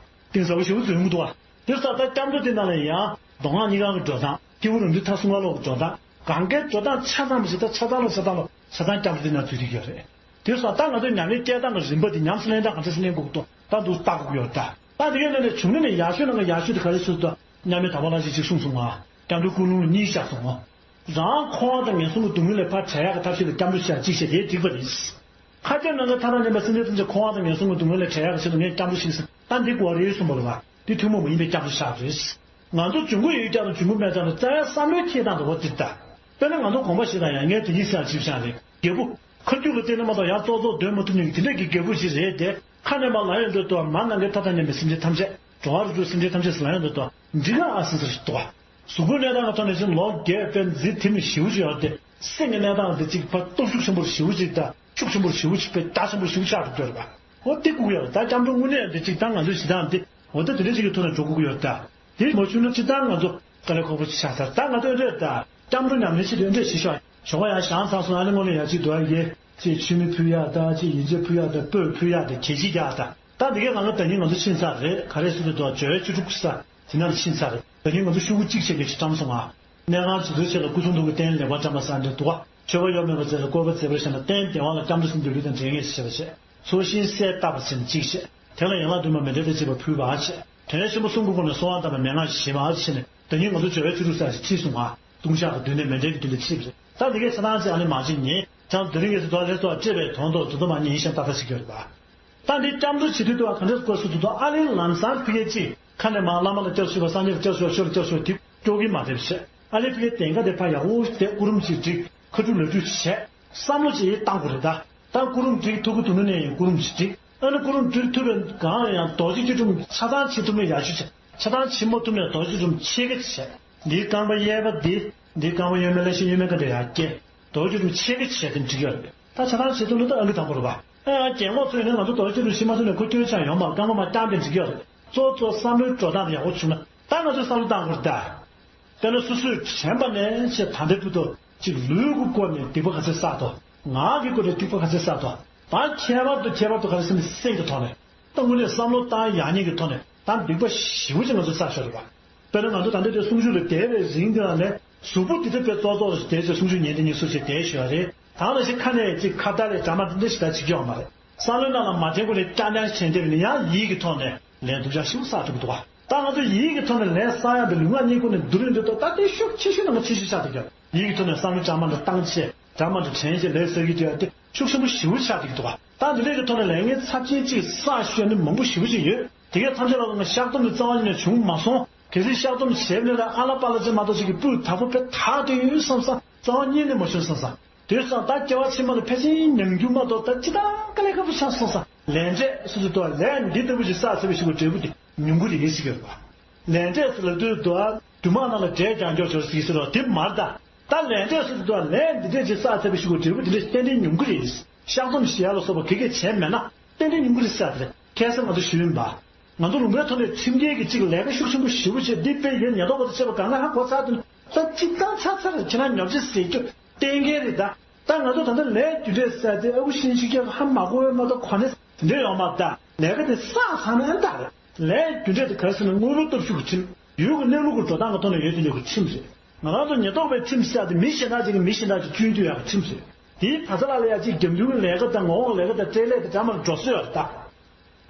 གཏིང་ཟབ་པོ་ཞེ་པོ་འཛུལ་ཡོང་གི་འདུག་བ། དེ་ས་ད་སྐྱབས་འགྲོ་དེ་ནང་ལ་ཡང་མདོ་སྔགས་གཉིས་ཀ་གི་འགྲོ་སྟངས་སྐྱེས་བུ་རིགས་འདུས་མཐའ་གསུམ་ཀ་ལོག་གི་འགྲོ་སྟངས་གང་གའི་འགྲོ་སྟངས་ཆ་ཚང་མ་ཞིག་ད་ཆ་ཚང་ལ་ཆ་ཚང་ལ་ཆ་ཚང་སྐྱབས་འགྲོ་དེ་ནང་འཛུལ་བསྡད་ཀྱི་ཡོད་རེད། དེ་སོང་ད་ང་ཚོས་ཉམས་ལེན་སྐྱེལ་སྟངས་ཀྱི་རིམ་པ་འདི་ཉམས་སུ་ལེན་སྟངས་ག་འདྲ་སེ་ལེན་དགོས་ཀྱི་འདུག་ད་འདུག་ལྟ་དགོས་ཀྱི་ཡོད་ད། ད་དེ་གའི་ལས་ལས་བྱུང་ནས་ནས་ཡག་ཤོས་ནང་གི་ཡག་ཤོས་དེ་ག་རེ་ཟེར་དུས་མཉམ་མེད་དམ་པ་ལྷ་ཞིག་ཅིག་གསུངས་སོང་ང་། སྐྱབས་འགྲོའི་ཀུན་སློང་གཉིས་བཞག་སོང་ང་། རང་འཁོར་བ་དང་ངན་སོང་གི་སྡུག་བསྔལ་ལས་ཕར་བྲལ་ཡག་གི་ཐབས་ཤེས་ལ་སྐྱབས་འགྲོ་བྱེད་ཡག་གཅིག་བྱས་དེ་འགྲིག་པ་རེད། ཁ་ཆེ་ནང་གི་ཐ་ན་མཉམ་པའི་སེམས་ཅན་ཐམས་ཅད་འཁོར་བ་དང་ངན་སོང་གི་སྡུག་བསྔལ་ལས་བྲལ་ཡག་གི་ཆེད་དུ་ངས་སྐྱབས་འགྲོ་ཞིག་ཟེར་ད་འདི་གོ་རེ་གསུངས་པ་རེད་བ། འདི་ཐུན་མོང་མ་ཡིན་པའི་སྐྱབས་འགྲོ་ཞིག་རེད། ང་ཚོ་འབྱུང་པོ་ཡུལ་སྐྱབས་དང་འབྱུང་པོ་སྨད་སྐྱབས་ལ་རྩ་བའི་བསམ་བློའི་འཁྱེར་སྟངས་དང་འོ་འདི་ལྟ། དཔེར་ན་ང་ཚོ་དགོངས་པ་བཞེས་དང་ཡང་ངས་དེ་གཉིས་ཟེར་ཡག་ཅིག་བཞག་རེད། རྒྱལ་པོ། ཁ་རྒྱུན་ལ་བརྟེན་ནས་མ་གཏོགས་ཡང་ཙོག་ཙོག་སྡོད་མ་ཐུབ་མཁན་གྱི་དེ་འདྲ་གི་རྒྱལ་པོ་ཞིག་རེད་དེ། ཁ་ནས་མར་ལབ་ཡོང་དུས་ད་མར་ནང་གི་མཐའ་དང་མཉམ་པའི་སེམས་ཅན་ཐམས་ཅད། འགྲོ་བ་རིགས་དྲུག་སེམས་ཅན་ཐམས་ཅད་ཟེར་ལབ་ཡོང་དུས་ད་འགྲིག་ག་ཨ་སི་ཟེར་ཞིག་འདུག་བ། གཟུགས་པོའི་གནས་སྟངས་ཀྱི་ཐོག་ནས་ཅིག་ལོ་རྒས་པའི་མཛེས་དེ་མི་ཞེ་པོ་ཅིག་ཡོད་དེ། སེམས་ཀྱི་གནས་སྟངས་དེ་ཅིག་ཕར་སྟོབས་ཤུགས་ཆེན་པོ་ཞེ་པོ་ཅིག་དང་ཤུགས་ཆེན་པོ་ཞེ་པོ་ཅིག་དཔེ་རྒྱ་ཆེན་པོ་ཞེ་པོ་ཆགས་འགྲོ་གི་ཡོད་རེད་བ། འོ་དེ་དགོས་ཀྱི་ཡོད་རེད་ད། སྐྱབས་འགྲོ་དངོས་གནས་འདི་ཅིག་ད་ང་ཚོའི་གཞི་གདངས་འདི་འོ་ད་དེ་འདྲ་ཅིག་གི་ཐོག་ནས་འགྲོ་དགོས་ཀྱི་ཡོད་རེད་ད། དེ་མ་བྱུང་ན་ཅི་ལྟར་ང་ཚོ་དཀའ་ལས་ཁག་པོ་ཅིག་ཆགས་ཚར་ད། ང་ཚོ་འདྲ་ད་སྐྱབས་འགྲོ་ཉམས་ལེན་བྱེད་དུས་འདྲ་ཞིག་ཤོག་ཞོགས་པ་ཡང་ཞང་ཚང་སོང་ཨ་ནི་དངོས་གནས་ཡ་གཅིག་འདུག་ཨ་ཡེ་ཅིག་མཆོད་མེ་ཕུལ་ཡག་ད་ཅིག་ཡིན་ཅེ་ཕུལ་ཡག་ད་སྤོས་ཕུལ་ཡག་ད་གད་ཕྱིས་རྒྱག་ད། ད་འདི་གའི་ང་ཚོ་ད་ཉིན་ང་ཚོ་ཕྱིན་ཚར་རེད། ག་རེ་ཟེར་དུས་འདུག་ཇོ་བོའི་བཅུ་དྲུག་ས་དེ་ནང་ལ་ཕྱིན་ཚར་རེད། ད་ཉིན་ང་ཚོ་ཤོག་གུ་གཅིག་བྱས་ཀྱི་ཅིག་བཀྲམ་སོང་ཨ། གནས་ཁང་ཇི་ཚོའི་ཆེད་ལ་སྐུ་གསུང་ཐུགས་ཀྱི་རྟེན་ལེགས་པར་བཀྲམ་པ་ས་འདྲ་འདུག་ག་མཆོད་པ་གཡོ་མེད་པ་མཛད་ལ་བཀོད་པ་མཛེས་པར་བཞེངས་ལ་རྟེན་བདེ་བ་ལ་སྐྱབས་འགྲོ་ཟིན་ཏེ་ལུས་དང་འབྲེལ་ངེས་ཞེས་པ་བྱས། ཚོགས་ཞིང་གསལ་བཏབ་པ་ཟིན་གཅིག་བྱས། དེ་ལ་ཡན་ལག་བདུན་པ་མཎྜལ་དང་བཅས་པ་ཕུལ་བ་བྱས། དོན་ཆེན་པོ་གསུམ་གྱི་སྒོ་ནས་གསོལ་བ་བཏབ་པའི་མན་ངག་བཞེས་པ་བྱས་ནས་ དེ་ཉིད་ང་ཚོ་སྦྱོར་བའི་ཆོས་དྲུག་ཟེར་ཞིག་ཕྱིས་སོང་ང་། ལྟུང་བཤགས་ཀྱི་མདུན་ནས་མཎྜལ་གྱི་མདུན་ནས་ཕྱིས་པ་རེད། ད་འདི་གའི་ཆ་ཚང་ཅིག་ཨ་ནི་མ་བྱེད་ཉིན་ཅང་དེ་རིང་གི་ཟེར་དོ་ལས་སོགས་སྤྲད་པའི་དོན་དུ་དོན་དུ་མ་ཉིན་ཤམ་ཏག་ཏག་ཞིག་ཡོད་རེད་པ། ད་འདི་སྐྱབས་འགྲོ་བྱེད་དུས་དུ་ག་འདྲས་སྐོར་སུ་དུ་དོ་ཨ་ལེ་ལམ་སང་ཕི་གའི་ཅིག་ཁ་ནས་མ་བླ་མ་ལ་སྐྱབས་ཞུས་པ་སངས་རྒྱས་ལ་སྐྱབས་ཞུས་པ་ཆོས་ལ་སྐྱབས་ཞུས་པ་དེ་སྐྱོ་གི་མ་བསྡད་པ་བྱས། ཨ་ལེ་ཕི་གའི་གདན་ཁ་དེ་ཕར་ཡག་པོ་བསྡད་སྐུ་རུམ་ཅིག་བསྒྲིགས། ཁ་ཐུག་ལོ་རྒྱུས་བྱས། བསམ་བློ་ཅིག་བཏང་དགོས་རེད་ད། ད་སྐུ་རུམ་བསྒྲིགས་ཐུབ་ཀྱི་འདུག་ན་ནས་ཡིན་སྐུ་རུམ་ཅིག་བསྒྲིགས། ཨ་ནི་སྐུ་རུམ་བསྒྲིགས་ཐུབ་པའི་གང་ཡང་རྡོ་རྗེ་བཅུ་དྲུག་ཆ་ཚང་བྱེད་ཐུབ་ན་ཡག་ཤོས་བྱས། ཆ་ཚང་བྱེད་མ་ཐུབ་ན་རྡོ་རྗེ་བཅུ་དྲུག་ཕྱེད་ཀ་བྱས། འདིའི་རྐང་པ་གཡས་པ་འདི། འདིའི་རྐང་པ་གཡོན་མའི་ལ་ཤེ་གཡོན་མའི་ཀ་འདྲ་ཡར་བཀལ། རྡོ་རྗེ་བཅུ་དྲུག་ཕྱེད་ཀ་བྱས་ཏེ་འགྲིག་ཡོད་རེད། ད་ཆ་ཚང་བྱེད་ཐུབ་ན་ད་ཨང་ཀི་དང་པོ་རེད་པ། ཨ་རྒན་གོག་ཚོས་ནི་ང་ཚོ་རྡོ་རྗེ་བཅུ་དྲུག་ཤེས་མ་ཐུབ་ན་ཁོ་སྐྱོན་ཆ་ཡོང་མ་རེད། རྐང་པ་མར་བརྐྱངས་ཏེ་འགྲིག་ཡོད་རེད། གཙོ་གཙོ་བསམ་བློའི་འགྲོ་སྟངས་དེ་ཡག་པོ་བྱུང་ན་ད་ང་ཚོས་བསམ་བློ་བཏང་དགོས་རེད་ད། དཔེར་ན་སོ་སོས་དྲན་པ་ནས་ཆེ་ད་ལྟའི་བུ་ཐོ་ཅིག་ལུས་ཀྱི་སྐོར་ནས་སྡིག་པ་ག་ཚད་བསགས་ཏོ། ངག་གི་སྐོར་ནས་སྡིག་པ་ག་ཚད་བསགས་ཏོ། ད་ཁྱད་པར་དུ་ཁྱད་པར་དུ་ག་རེ་ཟེར་ན་སེམས་ཀྱི་ཐོག་ནས་ད་དངོས་གནས་བསམ་བློ་བཏང་ཡག་ཉེས་ཀྱི་ཐོག་ནས་ད་སྡིག་པ་ཞེ་པོ་ཅིག་ང་ཚོས་བསགས་ཤོར་རེད་པ། དཔེར་ན་ང་ཚོ་ད་ལྟ་དེ་གསུང་ཆོས་ལ་བསྡད་པའི་རིང་དེ་ལ་ནས་གཟུགས་པོ་འདི་འདྲ་དཔེ་ཙོག་ཙོག་ལ་བསྡད་ཚེ་གསུང་ཆོས་ཉན་དེ་ཉན་སུ་ཞིག་བསྡད་ཤོར་རེད། ད་ལ་ཞིག་ཁ་ནས་ཅིག་ཁ་བརྡ་ལས་གྲ་མ་འདི་འདྲ་ཞིག་ད་བྱེད་ཀྱི་ཡོད་མ་རེད། བསམ་བློའི་ནང་ལ་མ་དྲན་གོང་ནས་རྐྱང་རྐྱང་བྱས་འདེབས་ནས་ཡང་ཡིད་ཀྱི་ཐོག་ནས་ལན་སྡུག་ཅག་ཞིག་བསགས་ཐུབ་ཀྱི་འདུག་ག་ད་ང་ཚོ་ཡིད་ཀྱི་ཐོག་ནས་ལན་བསགས་ཡག་དེ་ལུས་ངག་གཉིས་ཀུན་ནས་སྡུག་རུས་འདུག་ཏོ། ད་དེ་ཤུགས་ཆེ་ཤོས་ནང་ཆེ་ཤོས་ཆགས་བསྡད་ཀྱང་ཡིད་ཀྱི་ཐོག་ནས་བསམ་བློ་གྲ་མ་འདྲ་བཏང་བྱས་གྲ་མ་འདྲ་དྲན་བྱས་ལས་བསགས་ཀྱི་བྱས་ཏེ་ཤུགས་ཆེན་པོ་ཞེ་པོ་ཆགས་བསྡད་ཀྱི་འདུག་ག་ད་འདི་འདྲས་ཀྱི་ཐོག་ནས་ལས་ངན་ཚབས་ཆེན་གཅིག་བསགས་ཤོར་ནི་མང་པོ་ཞེ་པོ་ཅིག་ཡོད། དེ་གས་ཐམས་ཅད་ལ་ང་བཤགས་སྡོམ་དེ་རྩ་བ་ཉིད་ནས་བྱུང་མ་སོང་། གལ་སྲིད་བཤགས་སྡོམ་བྱས་པ་ནས་ལ་ཨ་ལ་པ་ལ་ཅན་མ་གཏོགས་ཅིག་གི་སྤུས་དག་པོ་དཔེ་དག་དེ་ཡོད་བསམ་ས་རྩ་བ་ཉིད་ནས་མ་བྱུང་བསམ་ས། དེ་སང་ད་སྐྱེ་བ་ཕྱི་མ་ལ་ཕལ་ཆེར་ཉམས་རྒྱུ་མ་གཏོགས་ད་ཅི་ལྟར་དཀའ་ལས་ཁག་པོ་ཆགས་སོང་ས། ལས་འབྲས་སོ་སོ་དོ་ལས་འདི་ལྟ་བུ་ཞིག་བསགས་ཚར་བའི་ཞིག་གོ་འབྲས་བུ་དེ་ཉུང་གུ་རེད་ཟེར་གྱི་ཡོད་པ། ལས་འབྲས་སུ་ལ་དུས་དོ་རྒྱུ་མ་ནང་ལ་འབྲས་ཀྱང་འཇོག་ཆོག་ཟིག་ཟེར་རོ་དེ་མར་ད། ད་ལས་འབྲས་སོ་སོ་དོ་ལས་འདི་འབྲས་ཅིག་བསགས་ཚར་བའི་ཞིག་གོ་འབྲས་བུ་དེ་འདྲས་ཏན་ཏན་ཉུང་གུ་རེད། བཤགས་སྡོམ་ཞེས་ལ་སོགས་པ་གེ་གེ་བྱས་མེད་ན་ཏན་ཏན་ཉུང་གུ་རེད་ཟེར་ཏེ་ཁ་སང་ང་ཚོ་ཞུས་ཡིན་པ། ང་ཚོ་ལུང་པའི་ཐོག་ནས་ཁྲིམས་འགལ་གྱི་གཅིག་ལས་ཀ་ཤུགས་ཆེན་པོ་ཞེ་པོ་བྱས་འདི་དཔེ་ཡོད་ཉེན་རྟོག་པ་དང་བཅས་པ་གང་ག་ཧ་གོ་ཚར་དུས་ད་གཅིག་བཏང་ཚར་ཚར་ཁྱེད་རང་ཉོབ་ཆ་ཟེར་རྒྱུ་གཏན་འཁེལ་རེད་ད། ད་ང་ཚོ་ད་ལྟ་ལས་རྒྱུ་འབྲས་ཟེར་ཏེ་ཨ་ཁུ་ཤིང་ཤིང་སྐྱེ་ཧ་མ་གོ་བའི་མ་གཏོགས་གོ་གནས་འདི་འདྲ་ཡོང་མ་ད་ལས་ཀ་དེ་བསགས་ཚར་ན་ཨེ་འདྲ་རེད། ལས་རྒྱུ་འབྲས་དེ་ག་རེ་ཟེར་ན་དངོས་པོའི་སྟོབས་ཤུགས་ཀྱི་ཁྲིམས་ཡུལ་གྱི་གནས་ལུགས་ཀྱི་འགྲོ་སྟངས་ཀྱི་ཐོག་ནས་ཡོད་དེ་ཡོད་ཀྱི་ཁྲིམས་རེད། ང་རང་ཚོ་ཉེན་རྟོག་པའི་ཁྲིམས་ཟེར་ཏེ་མི་གཞན་དག་ཅིག་གིས་མི་གཞན་དག་ཅིག་བཅོས་རྒྱུ་ཡག་གི་ཁྲིམས་རེད། དེའི་ད་ཚ་ལ་ལ་ཡ་གཅིག་རྒྱབ་མདུན་གྱི་ལས་ཀ་དང་ངོ་འོག་ལས་ཀ་དང་སྤྲེལ་ལས་དང་འདྲ་མ་འགྲོ་སྲོལ་ཡོད་རེད་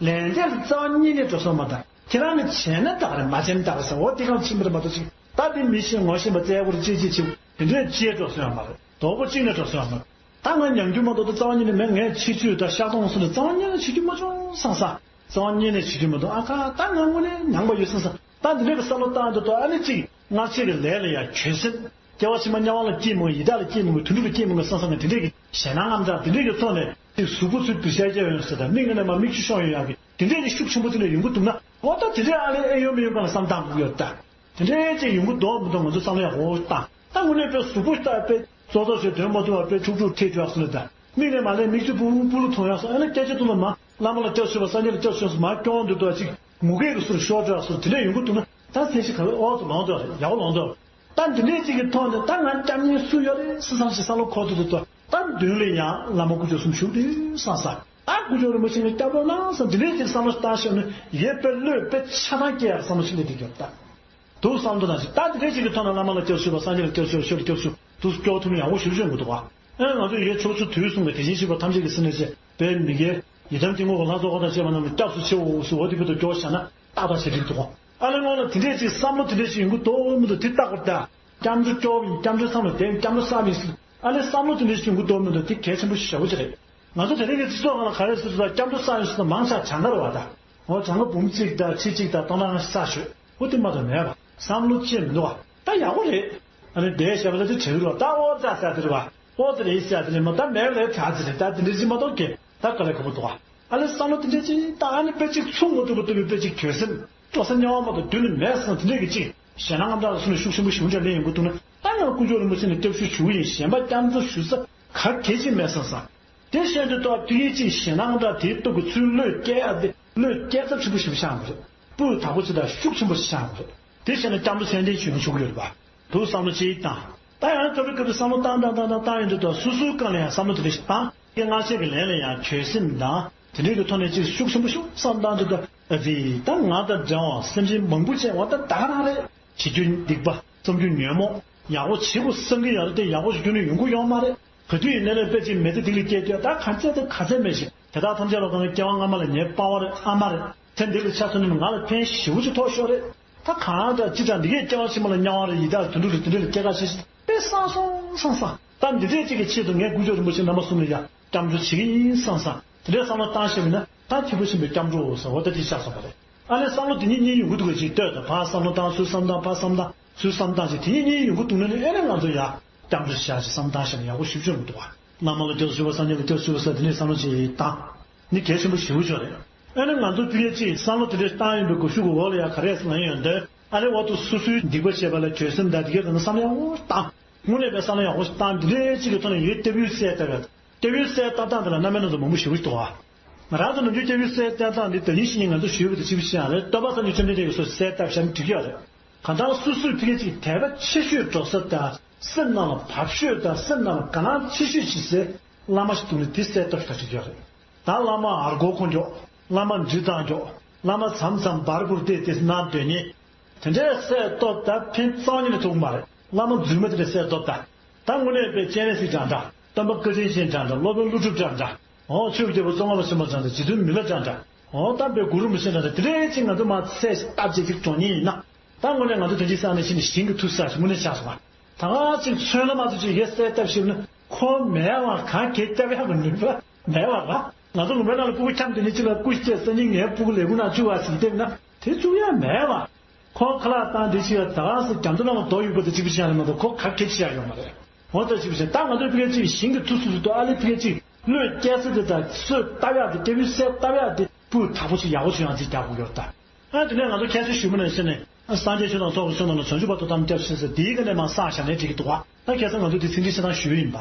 ད། ལས་འབྲས་ལ་རྩ་བ་ཉིད་ནས་འགྲོ་སྲོལ་མ་དང་ཁྱེད་རང་ནི་བྱས་ན་ད་ག་རེ་མ་བྱས་ན་ད་ག་རེ་ཟེར་འོ་དེ་གང་ཕྱིན་པ་རེད་མ་གཏོགས་ཅིག་ད་དེ་མི་ཤེས་ངོ་ཤེས་པ་རྩལ་པོར་ཅི་ཅི་བྱེད་དེ་འདྲས་ཅིའི་འགྲོ་སྲོལ་ཡང་མ་རེད། དོག་པོ་གཅིག་ནས་འགྲོ་སྲོལ་ཡང་མ་རེད། ད་ང་ཉམས་རྒྱུ་མ་གཏོགས་ད་རྩ་བ་ཉིད་ནས་མེད། ངས་ཕྱི་ཚུལ་དང་བཤགས་སྡོམ་སོགས་ནི་རྩ་བ་ཉིད་ནས་བྱེད་རྒྱུ་མ་བྱུང་བསམ་ས། རྩ་བ་ཉིད་ནས་བྱེད་རྒྱུ་མ་གཏོགས་ཨ་ཁ་ད་ང་དངོས་གནས་ཉམས་པ་ཡོད་བསམ་ས། ད་འདི་འདྲས་ཀྱི་བསམ་བློ་བཏང་དུས་ད་ཨ་ནི་གཅིག་སྔར་ཆད་ཀྱི་ལས་ལ་ཡང་འཁྱོལ་སེམས། སྐྱེ་བ་ཕྱི་མ་དམྱལ་བ་ལ་སྐྱེས་མི་དགོས་ཡི་དྭགས་ལ་སྐྱེས་མི་དགོས་དུད་འགྲོ་ལ་སྐྱེས་མི་དགོས་བསམ་བསམ་ནས་དེ་འདྲས་ཀྱི་ཞེད་སྣང་རྔམ་སྐྲག་དེ་འདྲས་ཀྱི་ཐོག་ནས་དེ་གཟུགས་པོ་ཚུར་བུད་ཤ་རྒྱག་ཡོང་ཟེར་དང་མིག་སྔ་ནས་མ་མིག་ཆུ་ཤོར་ཡོང་ཡག་གི་དེ་འདྲས་ཀྱི་ཤུགས་ཆེན་པོ་དེ་འདྲས་ཡོང་གི་འདུག་ན་འོ་ད་དེ་འདྲས་ཨ་ལས་ཨེ་ཡོང་མི་ཡོང་གང་ལ་བསམ་བཏང་དགོས་ཡོད་ད། དེ་འདྲས་ཅིག་ཡོང་གི་འདུག་མི་འདུག་ང་ཚོ་བསམ་བློ་ཡག་པོ་བཏང་ད་དངོས་གནས་དཔེ་གཟུགས་པོ་ལྟ་དཔེ་ཙོག་ཙོག་བྱས་དོན་མ་ཐུབ་པ་དཔེ་འཁྲུག་འཁྲུག་ཐེབས་བྱུང་ཡག་སོང་ལ་ད་མིག་ནས་མ་ལས་མིག་ཆུ་སྤུ་སྤུ་ལུ་ཐོན་ཡག་སོང་ཨ་ལས་སྐད་ཆ་ཐུག་ལ་མ་བླ་མ་ལ་སྐྱབས་ཞུ་བ་སངས་རྒྱས་ལ་སྐྱབས་ཞུ་སོང་མ་སྐྱོང་འདུག་ད་ཅིག་ངུ་སྐད་ཀྱི་ཟུར་ཤོར་འགྲོ་ཡག་སོང་དེ་འདྲས་ཡོང་གི་འདུག་ན། ད་ཚེ་ཞིག་ག་ལེ་འོག་ཏུ་ལོངས་འགྲོ་རེད། ཡག་པོ་ལོངས་འགྲོ་རེད། ད་འདི་འདྲས་ཅིག་གི་ཐོག་ནས་ད་ང་སྐྱབས་མཉེན་སུ་ཡོད་རེད་སུ་བསམ་ཞིག་བསམ་བློ་འཁོར་དུ་འདུག་ད་མདུན་ལ་ཡང་བླ་མ་སྐུ་ཕྱོགས་གསུམ་བཞུགས་དུས་བསམ་ས། ད་སྐུ་ཕྱོགས་རིན་པོ་ཆེ་ངས་སྐྱབས་རོགས་གནང་བསམ་འདི་འདྲས་ཅིག་བསམ་བློ་བཏང་ཤོར་ནས་ཡེ་དཔེ་བློས་དཔེ་ཆ་ཚང་སྐྱེ་ཡག་བསམ་བློ་ཞིག་སླེབས་བསྡད་ཀྱི་ཡོད་ད། འདུག་བསམ་འདུག་ན་ཞིག་ད་འདི་འདྲས་ཅིག་གི་ཐོག་ནས་བླ་མ་ལ་སྐྱབས་ཞུས་པ་སངས་རྒྱས་ལ་སྐྱབས་ཞུས་པ་ཆོས་ལ་སྐྱབས་ཞུས་འདུག་སྐྱོར་ཐུབ་ན་ཡག་པོ་ཞེ་པོ་ཅིག་ཡོང་གི་འདུག་ག་ཨེ་ང་ཚོ་ཡི་གེ་ཕྱོགས་བཅུ་དུས་གསུམ་གྱི་དེ་བཞིན་གཤེགས་པ་ཐམས་ཅད་ཀྱི་སེམས་ལ་བྱེད་པའི་མི་དགེ་ཡི་དམ་དཀྱིལ་འཁོར་གྱི་ལྷ་ཚོགས་འཁོར་དང་བཅས་པ་རྣམས་ལ་སྐྱབས་སུ་མཆིའོ་ཞུ་འོ་དེ་བོད་དུ་སྐྱོར་བཞག་ན་ཏག་ཏག་བྱེད་ཀྱི་འདུག་ཨ་ལེ་སྔོན་ལ་དེ་འདྲས་ཅིག་བསམ་བློ་དེ་འདྲས་ཅིག་ཡོང་གི་འདུག་མི་འདུག་དེ་ལྟ་དགོས་ད། སྐྱབས་འགྲོ་སྐྱོར་ཡིན་སྐྱབས་འགྲོ་བསམ་བློ་དེ་སྐྱབས་འགྲོ་བསམ་ཡིན་ཟེར་ཨ་ལེ་བསམ་བློ་དེ་འདྲས་ཅིག་ཡོང་གི་འདུག་མི་འདུག་དེ་གལ་ཆེན་པོ་ཞེ་པོ་ཅིག་རེད། ང་ཚོ་དེ་རིང་གི་སྤྱི་ཚོགས་ནང་ལ་ག་རེ་ཟེར་ཟེར་ན་སྐྱབས་འགྲོ་བསགས་ཡོད་ཟེར་ན་མང་ཆེ་བ་གྱངས་ཁ་རེད་བ་ད། འོ་གྱངས་ཁ་འབུམ་གཅིག་དང་ཁྲི་གཅིག་དང་སྟོང་ཕྲག་ལྔ་བསགས་ཤོད། འོ་དེ་མ་གཏོགས་མེད་པ། བསམ་བློ་ཅི་མི་འདུག་བ་ད་ཡག་པོ་རེད། ཨ་ནི་དེའི་ཞབས་ལ་དེ་བྲལ་རོགས་ད་ཨོ་ཙ་ཟེར་དེ་རེད་བ། ཨོ་ཙ་རེད་ཟེར་དེ་རེད་མ་ད་མེད་པ་ལས་གྲགས་ཙི་རེད་ད་དེ་འདྲ་ཅི་མ་གཏོགས་གེ་ད་དཀའ་ལས་ཁག་པོ་འདུག་བ། ཨ་ལེ་བསམ་བློ་དེ་འདྲ་ཅི་ད་ཨ་ནི་དཔེ་གཅིག་ཚུགས་མ་ཐུབ་པ་ཐུབ་པའི་དཔེ་གཅིག་གྱོད་སེམས་སྤྲོ་ས་དམྱལ་བ་མ་གཏོགས་མདུན་ནས་མེད་སོང་དེ་འདྲ་གི་གཅིག་ཞེད་སྣང་དངངས་སྐྲག་ལ་སོང་ནས་ཤུགས་ཆེན་པོ་ཞེ་པོ་ཅིག་སླེབས་ཡོང་གི་འདུག་ན་ད་ང་སྐུ་ཕྱོགས་རིན་པོ་ཆེ་ནས་སྐྱབས་ཞུ་ཞུ་ཡིན་གཞན་པ་སྐྱབས་འགྲོ་ཞུ་ས་ག་གེ་ཅིག་མེད་སོང་ས། དེ་བཤད་དུས་ཐོག་དེ་ཡིན་ཅིག་ཞེད་སྣང་དང་དེའི་སྟོབས་ཀྱིས་ཚུར་བློས་བཀལ་ཡག་དེ་བློས་བཀལ་ཚབས་ཆེན་པོ་ཞིག་ཆགས་ཡོང་གི་རེད། སྤུས་དག་པོ་ཞིག་དང་ཤུགས་ཆེན་པོ་ཞིག་ཆགས་ཡོང་གི་རེད། དེ་བྱས་ན་སྐྱབས་འགྲོ་སེམས་ལྡན་བྱུང་ཆོག་གི་ཡོད་རེད་པ། དུ་བསམ་བློ་ཅིག་བཏང་། ད་ཡང་སྐབས་རེ་སྐབས་རེ་བསམ་བློ་བཏང་བཏང་བཏང་བཏང་བཏང་ཡོང་དུས་ཐོག་སོ་སོའི་སྒང་ལ་ཡང་བསམ་བློ་དེ་འདྲ་ཞིག་བཏང་། དེ་སྔ་ཕྱི་གི་ལས་ལ་ཡང་གྱོད་སེམས་དང་དེ་འདྲའི་གི་ཐོག་ནས་ཅིག་ཤུགས་ཆེན་པོ་ཤུགས་བསམ་བཏང་དུས་ཐོག་ཨ་ཙི་ད་ང་དང་འདྲ་བ་སེམས་ཅན་མང་པོ་ཅིག་འོ་ད་ད་ག་རང་རེད། བྱེད་རྒྱུ་སྡིག་པ་བརྩམ་རྒྱུ་ཉོན་མོངས་ཡག་པོ་བྱེད་དགོས་བསམ་གྱི་ཡོད་རེད་དེ་ཡག་པོ་བྱེད་རྒྱུ་ནི་ཡོང་གི་ཡོད་མ་རེད། ག་དུས་ཡིན་ནའི་ལས་དཔེ་ཅིག་མེད་དེ་སྡིག་ལ་སྐྱེས་དུས་ད་ག་ཚད་དེ་ག་ཚད་མེད་ཞིག་དེ་དག་ཐམས་ཅད་ལ་ད་ནི་སྐྱེ་བ་སྔ་མ་ལ་ངའི་པ་ཕ་རེད་ཨ་མ་རེད་ཚེ་འདི་ལ་ཆ་མཚོན་ནས་ང་ལ་ཕན་ཞེ་པོ་ཅིག་ཐོགས་ཤོར་རེད། ད་གང་ལྟར་ཅི་ལྟར་འདི་གས་སྐྱེ་བ་ཕྱི་མ་ལ་དམྱལ་བ་རེད། ཡི་དྭགས་དུད་འགྲོ་རེད། དེ་འདྲ་ལ་སྐྱེ་ཁ་ཤས་ཤིག་དཔེ་བསམ་སོང་བསམ་བསམ། ད་འདི་འདྲས་ཅིག་གི་ཆེད་དུ་ངས་དཀོན་མཆོག་རིན་པོ་ཆེ་རྣམ་པ་གསུམ་ལ་ཡ་སྐྱབས་འགྲོ་བྱེད་ཀྱི་ཡིན་བསམ་བསམ། དེ་འདྲའི་བསམ་བློ་བཏང་ཤེས་པ་ཡིན་ན། ད་ཐེག་པ་ཆེན་པོའི་སྐྱབས་འགྲོ་ཟེར་བ་ད་དེ་ཆགས་སོང་བ་རེད། ཨ་ནི་བསམ་བློ་དེ་ཉིད་གཉིས་ཡོང་གི་འདུག་གས། ཅིག་ལྟོས་དང་། ཕར་བསམ་བློ་བཏང་། ཚུར་བསམ་བློ་བཏང་། ཕར་བསམ་བློ་བཏང་། ཚུར་བསམ་བློ་བཏང་ཞེས་དེ་ཉིད་གཉིས་ཡོང་གི་འདུག་ན་ནི། ཨེ་ནས་ང་ཚོ་ཡ་སྐྱབས་འགྲོ་བྱ་ཞེས་བསམ་བློ་བཏང་ཤེས་ན་ཡག་པོ་ཞེ་པོ་ཅིག་ཡོང་གི་འདུག་བ། བླ་མ་ལ་སྐྱབས་སུ་མཆིའོ། སངས་རྒྱས་ལ་སྐྱབས་སུ་མཆིའོ་ཟེར་དེ་འདྲའི་བསམ་བློ་ཅིག་བཏང་། འདི་གལ་ཆེན་པོ་ཞེ་པོ་ཅིག་རེད། ཨ་ནི་ང་ཚོ་ཕ་གིར་ཅིག་བསམ་བློ་དེ་འདྲ་བཏང་ཡོད་པའི་གོ་ཤུགས་ཀྱི་འོག་ལ་ཡ་ག་རེ་ཟེར་ན་ཡོན་ཏན། ཨ་ནི་འོག་ཏུ་སོ་སོའི་སྡིག་པ་བཤགས་པ་ལ་འགྱོད་སེམས་དང་དེ་གའི་ལ་ན་བསམ་བློ་ཡག་པོ་བཏང་། དངོས་གནས་པའི་བསམ་བློ་ཡག་པོ་ཞིག་བཏང་། འདི་འདྲའི་ཅིག་གི་ཐོག་ནས་ཡོན་ཏན་གསལ་བཏབ་ཡ། ཡོན་ཏན་གསལ་བཏབ་སྟངས་དེ་ལ་རྣམ་པ་སྣ་ཚོགས་མང་པོ་ཞེ་པོ་ཞིག་འདུག་བ། ང་རང་ཚོ་ནམ་རྒྱུན་ཡོན་ཏན་གསལ་བཏབ་སྟངས་འདི་ད་ནི་ཤི་ཉིན་ང་ཚོ་ཞུས་པ་དང་གཅིག་པ་ཞིག་ཡང་རེད། སྟོན་པ་སངས་རྒྱས་བཅོམ་ལྡན་འདས་ཀྱིས་སོ་གསལ་བཏབ་བཞག་ན་འགྲིག་གི་ཡོད་རེད། གང་ལྟར་སོ་སོས་ཕ་གིར་ཅིག་དད་པ་ཆེ་ཤོས་འགྲོ་ས་དང་། སེམས་ནང་ལ་བབ་ཤོས་དང་། སེམས་ནང་ལ་དགའ་སྣང་ཆེ་ཤོས་ཅིག་ཟེར་བླ་མ་ཞིག་འདུག་ན་དེ་གསལ་བཏབ་ཞིག་ད་འགྲིག་གི་ཡོད་རེད། ད་བླ་མ་ཨར་གོ་འཁོར་མགྱོགས། བླ་མ་འབྲི་སྟངས་མགྱོགས། བླ་མ་མཚམས་མཚམས་འབར་འབུར་དེ་དེ་གནང་སྡོད་ནི། དེ་འདྲའི་གསལ་བཏབ་ད་ཕན་རྩ་བ་ཉིད་ནས་ཐོགས་མ་རེད། བླ་མ་རྫུན་མ་དེ་འདྲ་གསལ་བཏབ་ད། ད་དངོས་གནས་པའི་སྤྱན་རས་གཟིགས་འདྲ་འདྲ། སྟོན་པ་བཀའ་དྲིན་ཅན་འདྲ་འདྲ། སློབ་དཔོན་ཀླུ་སྒྲུབ་འདྲ་འདྲ། འོ་ཆོས་ཀྱི་རྒྱལ་པོ་ཙོང་ཁ་པ་ཆེན་པོ་འདྲ་འདྲ། རྗེ་བཙུན་མི་ལ་འདྲ་འདྲ། འོ་ད་དཔེ་གུ་རུ་མི་ཆེན་འདྲ་འདྲ། དེ་འདྲའི་ཅིག་ང་ཚོ་མར་གསལ་བཏབ་བྱས་ཅིག་འགྲོ་མཁན་ཡིན་ན། ད་དངོས་གནས་ང་ཚོ་དོན་གྱི་ས་ནས་ཕྱིན་ནས་ཞིང་གི་མཐུ་ས་ཞིག་དངོས་གནས་ཆགས་སོང་བ། ད་ག་ཅིག་ཚོན་ལ་མ་ཚོད་ཅིག་ཡེ་གསལ་བཏབ་ཞིག་ན་ཁོ་མེད་བ། གང་གས་བཏབ་ཡག་གི་ནུས་པ་མེད་བ་ར། ང་ཚོ་ལུང་པའི་ནང་ལ་ཕྲུ་གུ་འཁྱམས་དེ་ནི་གཅིག་ལ་སྐུ་ཞབས་སང་ཉིན་ངའི་ཕྲུ་གུ་ལས་ཁུངས་ནང་བཅུག་བ་ཟིག་བལྟས་ན་དེ་བཅུག་ཡག་མེད་བ། ཁོ་ཁ་ལག་བཏང་དེ་ཅིག་ལ་ད་ག་སེ་རྒྱ་མཚོ་ནང་ལ་རྡོ་གཡུག་པ་དེ་གཅིག་པུ་ཅིག་ཡང་རེད་མ་གཏོགས་ཁོ་ག་གེ་ཅིག་ཡང་ཡོད་མ་རེད། འོ་ད་གཅིག་པུ་ཅིག་ད་ང་ཚོའི་ཕ་གི་ཅིག་ཞིང་གི་མཐུ་སུ་སུ་ཏོ་ཨ་ལེ་ཕ་གི་ཅིག་བློས་སྐྱེ་ས་དེ་དང་སོས་བཏབ་ཡག་དེ་སྐྱེ་བོའི་སས་བཏབ་ཡག་དེ་སྤུས་དག་པོ་ཅིག་ཡག་པོ་ཅིག་ཡང་ཅིག་རྒྱག་དགོས་ཡོད་ད། ཨ་དེ་ནས་ང་ཚོ་ཁྱད་གསོད་ཞུས་མ་ནས་ཟེར་ནས་ཨ་སངས་རྒྱས་ཆོས་དང་ཚོགས་ཀྱི་མཆོག་རྣམས་ལ་བྱང་ཆུབ་བར་དུ་བདག་སྐྱབས་སུ་མཆི་ཟེར་དེའི་ག་ནས་མ་བསགས་བཞག་ནས་འགྲིག་གི་འདུག་བ། ད་ཁ་སང་ང་ཚོ་དེ་ཚིག་འགྲེལ་བྱེད་སྟངས་ཞུས་ཡིན་པ།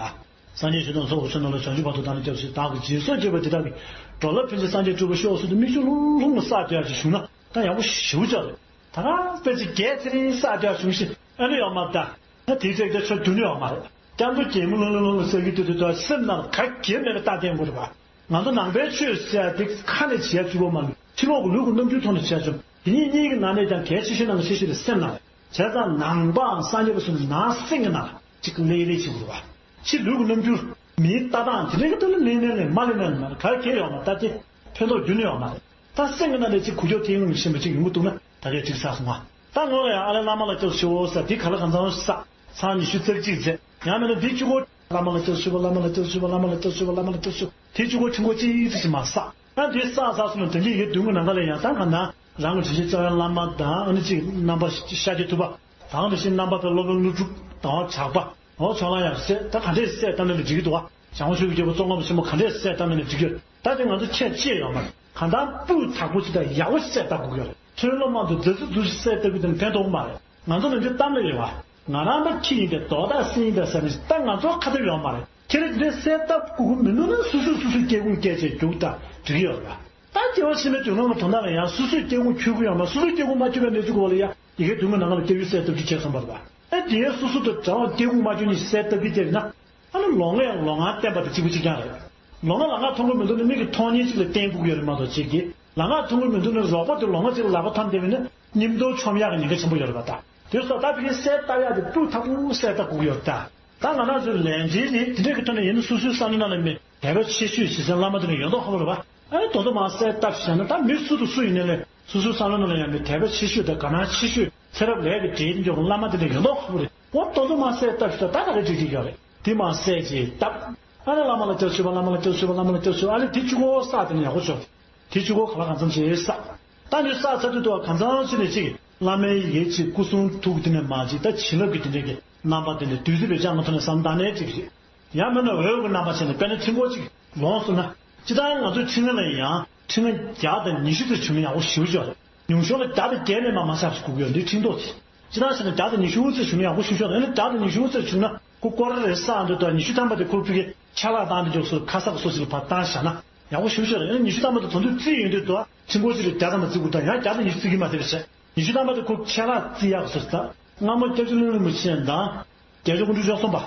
སངས་རྒྱས་ཆོས་དང་ཚོགས་ཀྱི་མཆོག་རྣམས་ལ་བྱང་ཆུབ་བར་དུ་བདག་ནི་སྐྱབས་སུ་མཆི། བདག་གིས་སྦྱིན་སོགས་བགྱིས་པ་དེ་དག་གིས། འགྲོ་ལ་ཕན་ཕྱིར་སངས་རྒྱས་འགྲུབ་པར་ཤོག་ཟེར་དུས་མིག་ཆུ་ལྷུང་ལྷུང་ལ་བསགས་བསྡད་ཡག་ཅིག་བྱུང་ན་ད་ཡག་པོ་ཞེ་པོ་ཅིག་རེད། ད་ག་དཔེ་ཅིག་རྒྱལ་ཚེ་རིང་བསགས་བསྡད་ཡག་བྱུང་ཞིག་ཨ་ནི་ཡོད་མ་རེད་ད། ད་དེའི་ཚེ་ད་ཆོ་རྒྱུ་ནི་ཡོད་མ་རེད། སྐྱབས་འགྲོ་གད་མོ་ལྷུང་ལྷུང་ལྷུང་ལ་ཟེར་གྱི་དུས་དུས་ད་སེམས་ནང་ག་གེ་མེད་པའི་རྟགས་བསྟན་དགོས་རེད་བ། ང་ཚོ་ནང་པའི་ཆོས་ཟེར་ཡ་དེ་ཁ་ནས་བྱས་ཚུལ་པོ་མ་ལུས་ཕྱི་ལོགས་ཀྱི་ལུས་ཀྱི་རྣམ་འགྱུར་ཐོག་ནས་བྱས་ཚུལ་དེ་གཉིས་གཉིས་ཀྱི་ནང་ནས་ཀྱང་གལ་ཆེ་ཤོས་ནང་གི་ཆེ་ཤོས་དེ་སེམས་ནང་རེད། བྱས་ཙང་ནང་པའམ་སངས་རྒྱས་པ་སོགས་ནི་ནང་སེམས་ཀྱི་ནང་ལ་གཅིག་ལེ་ལེ་བྱེད་དགོས་རེད་བ། ཕྱི་ལུས་ཀྱི་རྣམ་འགྱུར། མིའི་ལྟ་སྟངས་དེ་འདྲའི་གི་ཐོག་ནས་ལེན་ནས་ལེན་མ་ལེན་ནས་ལེན་ན་ག་གེ་ཡོད་མ་རེད། ད་དེ་ཕན་ཐོགས་རྒྱུ་ནི་ཡོད་མ་རེད། ད་སེམས་ཀྱི་ནང་ནས་གཅིག་གུ་ཅོག་ཐེངས་ལུང་ཤེས་པ་གཅིག་ཡོང་གི་འདུག་ན་ད་གས་འགྲིག་ཚར་སོང་ང་། ད་ངོ་ལ་ཡང་ཨ་ལས་བླ་མ་ལ་སྐྱབས་སུ་མཆིའོ་ཟེར་དེ་ག་ལ་གང་འཚམ་བསགས། ཚར་ཉི་ཤུ་རྩ་གཅིག་ཚེ་ཡང་མིན་ན་འདི་གཅིག་པོ་བླ་མ་ལ་སྐྱབས་སུ་མཆིའོ། བླ་མ་ལ་སྐྱབས་སུ་མཆིའོ། བླ་མ་ལ་སྐྱབས་སུ་མཆིའོ། བླ་མ་ལ་སྐྱབས་སུ་མཆིའོ། དེ་གཅིག་པོ་ཆུང་ཀོ་གཅིག་ཙམ་ཞིག་མ་བསགས། ད་འདི་བསགས་ཚར་སོང་ན་དོན་གྱི་ཡིད་མདུན་གྱི་ནམ་མཁའ་ལ་ཡང་ད་ག་ན་རང་གི་དྲིན་ཅན་རྩ་བའི་བླ་མ་དང་ཨ་ནི་གཅིག་རྣམ་པ་ཤཱཀྱ་ཐུབ་པ་དང་དེ་བཞིན་རྣམ་པ་དང་སློབ་དཔོན་ཀླུ་སྒྲུབ་དང་ཇག་པ། འོ་ཕྱོགས་གླང་ཡང་སྲས་ད་ག་འདྲས་སྲས་བཏབ་ན་ནི་འགྲིག་གི་འདུག་བ། བྱང་ཆུབ་ཀྱི་རྒྱལ་པོ་ཙོང་ཁ་པ་ཆེན་པོ་ག་འདྲས་སྲས་བཏབ་ན་ནི་འགྲིག་གི་ཡོད། ད་དེ་ང་ཚོ་ཁྱད་ཅི་ཡོད་མ་རེད། གང་ལྟར་སྤུས་དག་པོ་ཅིག་དང་ཡག་པོ་ཞིག་སྲས་བཏབ་དགོས་ཀྱི་ཡོད་རེད། ཁྲོན་ལོ་མང་དུ་མཛའ་བརྩེ་འདུ་ཤེས་སྲས་བཏབ་ཀྱི་དེ་ནི་ཕན་ཐོགས་མ་རེད། ང་ཚོ་ནི་འདི་གཏམ་ལ་ཡོད་བ། ང་རང་པ་ཁྱི་ཡིན་པས་རྡོག་ཐག་སྲིན་ཡིན་པས་ཟེར་ནས་ད་ང་ཚོ་ཁ་ཐབས་ཡོད་མ་རེད། ཁྱེད་རང་འདི་འདྲའི་སྲས་བཏབ་དགོས་ཀྱི་མི་འདུག་ན་སོ་སོས་སོ་སོའི་སྐྱེ་ཁུངས་སྐད་ཆ་རྒྱུགས་དང་འགྲིག་གི་ཡོད་རེད་བ། ད་སྐྱེ་བ་ཕྱི་མའི་དུས་ནང་གི་དོན་དག་ལ་ཡང་སོ་སོས་སྐྱེ་ཁུངས་འཁྱོལ་གྱི་ཡོད་མ་རེད། སོ་སོས་སྐྱེ་ཁུངས་མ་འཁྱོལ་བའི་གནས་ཚུལ་གྱི་འོག་ལ་ཡང་ཡི་གེ་བདུན་གྱི་ནང་ལ་སྐྱབས་ཡུལ་གསལ་བཏབ་རྒྱུ་བྱས་ཚར་བ་རེད་བ། ཨེ་དེའི་སོ་སོ་དང་འདྲ་བ་སྐྱེ་ཁུངས་མ་འཁྱོལ་ནས་གསལ་བཏབ་རྒྱུ་བྱས་ན། ཨ་ནི་ལོང་བས་ལོང་བ་བསྟན་པ་དང་གཅིག་པ་གཅིག་རྐྱང་རེད། ལོང་བ་ལོང་བ་མཐོང་གི་མི་འདུག་ན་མིག་གིས་མཐོང་མཁན་གཅིག་ལ་བསྟན་དགོས་ཀྱི་ཡོད་རེད་མ་གཏོགས་གཅིག་གིས་ལོང་བ་མཐོང་གི་མི་འདུག་ན་རོགས་པ་དེ་ལོང་བ་གཅིག་ལ་ལག་པ་འཐམས་བསྡད་པ་ཡིན་ན་སྙིང་སྟོབས་ཆོམ་ཡག་གི་ཉེན་ཁ་ཆེན་པོ་ཡོད་རེད་པ་ད། དེ་སོགས་ད་ཕ་གིའི་གསལ་བཏབ་ཡག་དེ་སྤུས་དག་པོ་གསལ་བཏབ་དགོས་ཀྱི་ཡོད་རེད་ད། ད་ང་རང་ཚོའི་ལས་འབྲེལ་རེད། དེ་འདྲའི་གི་ཐོག་ནས་ཡིན་ན་སོ་སོའི་བསམ་བློ་ནང་ལ་མི་དད་པ་ཆེ་ཤོས་ཞེས་ཟེར་བླ་མ་དེ་ནས་ཡོད་མདོག་ཁ་པོ་རེད་པ། ཨ་ནི་དོ་དོ་མ་གསལ་བཏབ་བཞག་ན་ད་མི་སུ་དང་སུ་ཡིན་ནའི་ལས་སོ་སོའི་བསམ་བློ་ནང་ལ་ཡང་མི་དད་པ་ཆེ་ཤོས་དང་དགའ་སྣང་ཆེ་ཤོས་ཚེ་རབས་ལས་ཀྱི་འབྲེལ་འཇོག་བླ་མ་དེ་འདྲ་ཡོད་མདོག་ཁ་པོ་རེད། འོ་དོ་དོ་མ་གསལ་བཏབ་ཤི་ད་ད་ག་རེ་འགྲིག་གི་ཡོད་རེད། དེ་མ་གསལ་ཅིག་བཏབ། ཨ་ནི་བླ་མ་ལ་སྐྱབས་སུ་མཆིའོ། བླ་མ་ལ་སྐྱབས་སུ་མཆིའོ། བླ་མ་ལ་སྐྱབས་སུ་མཆིའོ། ཨ་ནི་དེ་གཅིག་པོ་བསགས་དེ་ནི་ཡག་པོ་ཤོག་དེ་གཅིག་པོ་ག་ལ་གང་འཚམ་ཞིག་བསགས། ད་ནི་བསགས་ཚར་དུས་དུ་གང་འཚམ་ཞིག་ནས་ཅིག་བླ་མའི་ཡིད་ཀྱི་སྐུ་གསུང་ཐུགས་དེ་ནས་མ་ཅིག་ད་བྱིན་རླབས་ཀྱི་དེ་འདྲ་གི་རྣམ་པ་དེ་འདྲ་བདུད་རྩི་བེ་ཅག་མ་ཐོན་ནས་བསམ་བཏང་ནས་ཅིག་རེད། ཡང་མིན་ན་འོད་ཀྱི་རྣམ་པ་བྱས་ནས་དཔེར་ན་ཕྲེང་སྐོར་གཅིག་ལོངས་སོང་ན། སྤྱིར་བཏང་ང་ཚོའི་ཕྲེང་བ་ལ་ཡང་ཕྲེང་བ་བརྒྱ་དང་ཉི་ཤུ་ཙམ་བྱུང་ན་ཡག་པོ་ཞེ་པོ་ཅིག་རེད། ཉུང་ཤོས་ལ་བརྒྱ་དང་བརྒྱད་ནས་མར་མ་ཆག་ཅིག་དགོས་ཀྱི་ཡོད་འདི་ཕྲེང་རྡོག་ཅིག་སྤྱིར་བཏང་བྱས་ན་བརྒྱ་དང་ཉི་ཤུ་ཙམ་བྱུང་ན་ཡག་པོ་ཞེ་པོ་ཅིག་རེད། ཨ་ནི་བརྒྱ་དང་ཉི་ཤུ་ཙམ་བྱུང་ན་ཁོ་སྐོར་ར་རེ་བསགས་འདུག་ད་ཉི་ཤུ་ཐམ་པ་དེ་ཁོ་ཕ་གི་ཆ་ལག་བཏང་དེ་འཇོག་སོ་ཁ་གསབ་སོ་ཅིག་ལ་ཕར་བཏང་བཞག་ན་ཡག་པོ་ཞེ་པོ་ཅིག་རེད། ཨ་ནི་ཉི་ཤུ་ཐམ་པ་དེ་དོན་དུ་རྩིས་ཡོང་དུས་དོ་ཕྲེང་སྐོར་ཅིག་ལ་བརྒྱ་ཐམ་པ་རྩི་དགོས་ད་ཡང་བརྒྱ་དང་ཉི་ཤུ་རྩི་གི་མ་བསྡད་པ་བྱས། ཉི་ཤུ་ཐམ་པ་དེ་ཁོ་ཁས་ལག་རྩི་ཡག་སོ་ད་སྔ་མོ་སྐྱབས་རྗེ་ཀླུ་ལེན་རིན་པོ་ཆེ་དང་རྒྱལ་མཆོག་དངོས་གྲུབ་བཅུ་གསུམ་པ།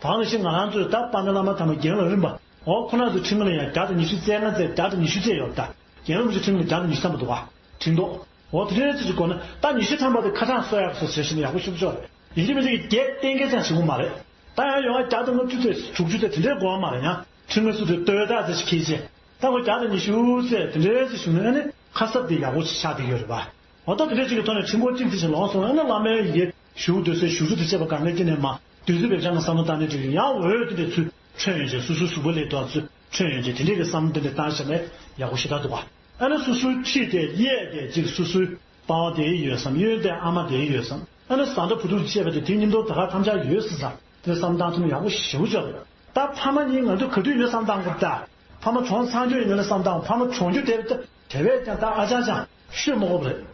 དེ་ནང་བཞིན་ང་རང་ཚོའི་ད་དཔལ་ལྡན་བླ་མ་དམ་པ་རྒན་ལགས་རིམ་པ། འོ་ཁོ་རང་ཚོའི་ཕྲེང་བ་ལ་ཡང་བརྒྱ་དང་ཉི་ཤུ་རྩ་ལྔ་ཙམ་བརྒྱ་དང་ཉི་ཤུ་ཙམ་ཡོད་ད། རྒན་ལགས་རིན་པོ་ཆེ་ཕྲེང་བ་ལ་བརྒྱ་དང་ཉི་ཤུ་ཐམ་པ་འདུག་ག་ཕྲེང་རྡོག་འོ་དེ་འདྲའི་ཚོད་ཅིག་དགོས་ན་ད་ཉི་ཤུ་ཐམ་པ་དེ་ཁ་གྲངས་གསོ་ཡག་སོ་ཟེར་བཞིན་ཡག་པོ་ཞེ་པོ་ཅིག་རེད། ཡིན་གཅིག་མིན་གཅིག་གི་བརྒྱད་གཏན་འཁེལ་ཙམ་བྱེད་དགོས་མ་རེད། ད་ཡང་ཡོང་བ་བརྒྱ་དང་ལྔ་བཅུ་ཙམ་དྲུག་ཅུ་ཙམ་དེ་འདྲའི་དགོས་མ་རེད། ཡང་ཕྲེང་བ་སུ་དེ་ལྟོས་ད་ཙམ་ཞིག་ཁྱེར་བྱས། ད་ཁོ་བརྒྱ་དང་ཉི་ཤུ་ཙམ་དེ་འདྲའི་ཙམ་བྱུང་ན་ཨ་ནི་ཁ་གསབ་དེ་ཡག་པོ་ཞིག་ཆགས་བསྡད་ཡོད་རེད་པ། འོ་ད་དེ་འདྲ་ཅིག་གི་ཐོག་ནས་ཁྲིམས་སྐོར་གཅིག་དེ་ཞིག་ལོངས་སོང་ན་བླ་མའི་ཡེ་ཞུ་འདོད་སའི་ཞུ་རྒྱུ་དེ་བྱས་པ་གང་ག་ཅིག་ནས་མ་བདུད་རྩི་བེར་ཆང་གི་བསམ་བློ་བཏང་ནས་འགྲིག་ཡང་འོས་དེ་འདྲ་ཚུལ་ཁྲོན་ཡོང་ཆེད་སོ་སོའི་གཟུགས་པོ་ལས་དོགས་ཚུལ་ཁྲོན་ཡོང་ཆེད་དེ་འདྲའི་བསམ་བློ་དེ་འདྲ་བཏང་བྱས་ནས་ཡག་པོ་ཞེ་དྲག་འདུག་བ། ཨ་ནི་སོ་སོའི་འཁྲིས་དེ་གཡས་དེ་གཅིག་སོ་སོའི་པ་ཕ་དེ་ཡོད་བསམ། གཡོན་དེ་ཨ་མ་དེ་ཡོད་བསམ། ཨ་ནི་བཟའ་ཟླ་བུ་ཕྲུག་བཅས་པ་དེ་དེ་མཉམ་དུ་ད་ག་ཐམས་ཅད་ཡོད་ཟེར་ས་དེ་བསམ་བཏང་ཐུབ་ན་ཡག་པོ་ཞེ་པོ་ཅིག་རེད། ད་ཕ་མ་གཉིས་ང་ཚོ་ག་དུས་ཡིན་ན་བསམ་བཏང་དགོས་ད། ཕ་མ་གྲོངས་ཚར་རྒྱུ་ཡིན་ན་བསམ་བཏང་། ཕ་མ་གྲོངས་རྒྱུ་དེ་དེ་བས་ཀྱང་ད་ཨ་ཅང་ཅང་ཤོད་མ་དགོས་པ་རེད།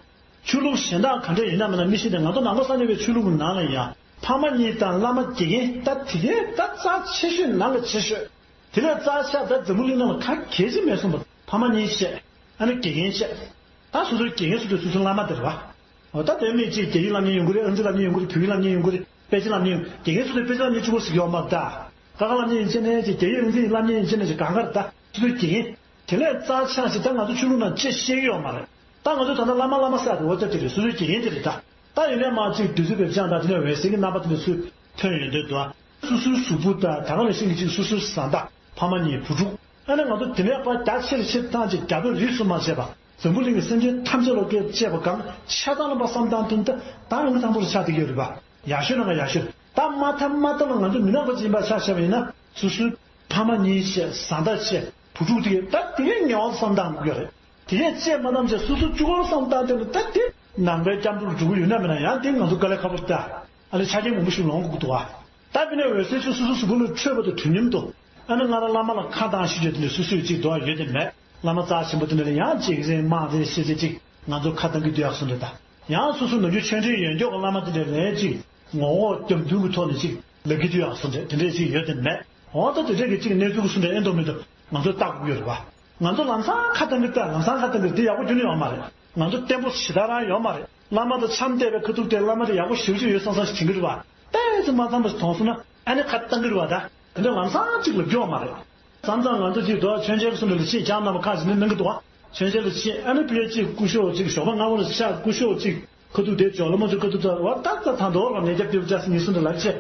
ཆོས་ལུགས་གཞན་དག་ག་འདྲ་ཡིན་ན་མིན་ན་མི་ཤེས་ཏེ་ང་ཚོ་ནང་པ་སངས་རྒྱས་པའི་ཆོས་ལུགས་ཀྱི་ནང་ལ་ཡང་ཕ་མ་གཉིས་དང་བླ་མ་དགེ་རྒན་ད་དེ་གས་ད་རྩ་ཆེ་ཤོས་ནང་གི་ཆེ་ཤོས། དེ་ལས་རྩ་ཆགས་ད་འཛམ་བུ་གླིང་ནང་ལ་ག་གལ་ཆེ་མེད་གསུངས་པ། ཕ་མ་གཉིས་བཤད། ཨ་ནི་དགེ་རྒན་བཤད། ད་སོ་སོའི་དགེ་རྒན་སུ་དེ་སོ་སོའི་བླ་མ་དེ་རེད་བ། འོ་ད་དེ་མིན་གཅིག་རྒྱ་ཡིག་བསླབ་མཁན་ཡོང་གི་རེད། ཨང་རྩིས་བསླབ་མཁན་ཡོང་གི་རེད། བོད་ཡིག་བསླབ་མཁན་ཡོང་། དགེ་རྒན་སུ་དེ་དཔེ་ཆ་བསླབ་མཁན་ཡོང་། དགེ་རྒན་སུ་དེ་དཔེ་ཆ་བསླབ་མཁན་གཅིག་པོ་ཟིག་ཡོད་མ་རེད་ད། ཀ་ཁ་བསླབ་མཁན་ཡིན་ཕྱིན་ནས་ཅིག་རྒྱ་ཡིག་ཨང་རྩིས་བསླབ་མཁན་ཡིན་ཕྱིན་ནས་ཅིག་གང་ག་རེད་ད། སོ་སོའི་དགེ་རྒན། དེ་ལས་རྩ་ཆགས་ཤིག་ད་ང་ཚོ་ཆོས་ལུགས་ནང་ཅི་བཤད་ཀྱི་ཡོད་མ་རེད། ད་ང་ཚོ་ད་ལྟ་བླ་མ་བླ་མ་ཟེར་ཡ་དེ་འོ་ཅག་དེ་རེད། སོ་སོའི་དགེ་རྒན་དེ་རེད་ད། ད་ཡིན་ནའི་མ་གཅིག་བདུད་རྩི་བེར་ཆང་དང་དེ་ནས་འོད་ཟེར་གྱི་རྣམ་པ་དེ་འདྲ་ཚུར་ཐོན་ཡོང་དུས་དུ། སོ་སོའི་གཟུགས་པོ་དང་ད་ག་ནང་བཞིན་གྱི་གཅིག་སོ་སོའི་བཟའ་ཟླ་ཕ་མ་གཉིས་བུ་ཕྲུག་ཨ་ནི་ང་ཚོ་དེ་ནས་ཕར་རྒྱ་ཆེར་ཆེར་བཏང་ཅིག་རྒྱ་བོད་རིས་སུ་མ་ཆད་པ་འཛམ་བུ་གླིང་གི་སེམས་ཅན་ཐམས་ཅད་ལ་སྐད་བཅས་པ་གང་ཆ་ཚང་ལ་པ་བསམ་བཏང་དུས་ད་ད་ཨང་ཀི་དང་པོ་རུ་ཆགས་བསྡད་ཀྱི་ཡོད་རེད་པ། ཡག་ཤོས་ནང་ག་ཡག་ཤོས་ད་མ་ཐབས་མ་ཐབས་ལ་ང་ཚོ་མི་ནག་པ་ཅིག་ཡིན་པ་ཆ་བཞག་པ་ཡིན་ན་སོ་སོའི་ཕ་མ་གཉིས་བྱས། བཟའ་ཟླ་བྱས། བུ་ཕྲུག་དེ་ད་དེ་གས་ངལ་བ་བསམ་བཏང་དགོས་ཀྱི་རེད། དེ་གས་བཅས་མ་ཐམས་ཅད་སོ་སོ་གཅིག་པོར་བསམ་བཏང་དེ་ནི་ད་དེ་ནང་པའི་སྐྱབས་འགྲོ་ལ་འགྲོ་གི་ཡོད་ན་མེད་ན་ཡང་དེ་ང་ཚོ་དཀའ་ལས་ཁག་པོ་རེད་ད། ཨ་ནི་ཆ་རྐྱེན་མང་པོ་ཞིག་ལོངས་དགོས་ཀྱི་འདུག་ཨ། ད་དེ་ནས་འོད་ཟེར་ཚོ་སོ་སོ་གཟུགས་པོ་ལ་འཕྲོད་པ་དང་དུས་མཉམ་དུ་ཨ་ནི་སྔར་བླ་མ་ལ་ཁ་བཏང་ཞུས་བྱས་དེ་ནས་སོ་སོས་ཅིག་འདུག་ཡོད་དེ་མེད། བླ་མ་རྩ་ཆེན་པོ་དེ་འདྲ་ལ་ཡང་ཅིག་རེད་མ་རེད་ཤེས་ཚེ་ཅིག་ང་ཚོ་ཁ་བཏང་གི་འདུག་ཡག་སོང་རེད་ད། ཡང་སོ་སོ་ནམ་རྒྱུན་ཆོས་འབྲེལ་ཡོད་མཁན་གྱི་བླ་མ་དེ་འདྲ་ལན་ཅིག་ངོ་ལོག་རྒྱབ་མདུན་གྱི་ཐོག་ནས་ཅིག་ལབ་ཀྱི་འདུག་ཡག་སོང་རེད། དེ་འདྲས་ཅིག་ཡོད་དེ་མེད། འོ་ད་དེ་འདྲས་ཀྱི་ཅིག་གནས་ཚུལ་གྱི་སོང་རེད། ཨེ་འདུག་མི་འདུག་ང་ཚོ་ལྟ་དགོས་ཀྱི་ཡོད་རེད་བ། ང་ཚོ་ལམ་སང་ཁ་བཏང་གི་ལྟ། ལམ་སང་ཁ་བཏང་གི་འདི་ཡག་པོ་རྒྱུན་ནས་ཡོད་མ་རེད། ང་ཚོ་བརྟན་པོ་ཞེ་དྲག་རང་ཡོད་མ་རེད། བླ་མ་དང་འཆམ་བསྡད་པའི་ཁ་ཐུག་དེ་བླ་མ་དེ་ཡག་པོ་ཞེ་པོ་ཅིག་ཡོད་བསམ་བསམ་ཞིག་དྲན་གྱི་རེད་བ། ཏོག་ཙམ་མ་འཚམས་པ་ཞིག་མཐོང་སོང་ན་ཨ་ནི་ཁ་བཏང་གི་རེད་བ་ད། དེ་འདྲ་ལམ་སང་ཅིག་ལབ་རྒྱུ་ཡོད་མ་རེད། བསམ་ཙང་ང་ཚོ་ཅིག་དོ་མཆོད་མཇལ་གྱི་སོང་རེད་ལ་ཅིག་ཁྱེད་རྣམ་པ་ཁ་ཅིག་ནི་གནང་གི་འདུག་བ། མཆོད་མཇལ་ལ་ཕྱིན་ཨ་ནི་ཕ་གི་གཅིག་སྐུ་ཞབས་གཅིག་ཞོགས་པ་སྔ་པོ་ལ་ཆ་སྐུ་ཞབས་གཅིག་ཁ་ཐུག་དེ་ཇོ་ལ་མ་ཚོ་ཁ་ཐུག་ཚ་བ་ཏག་ཏག་ད་འདོག་ལ་ནས་རྒྱབ་རྒྱབ་ཅག་སི་ཉིན་སུ་འདྲ་ལབ་བྱས།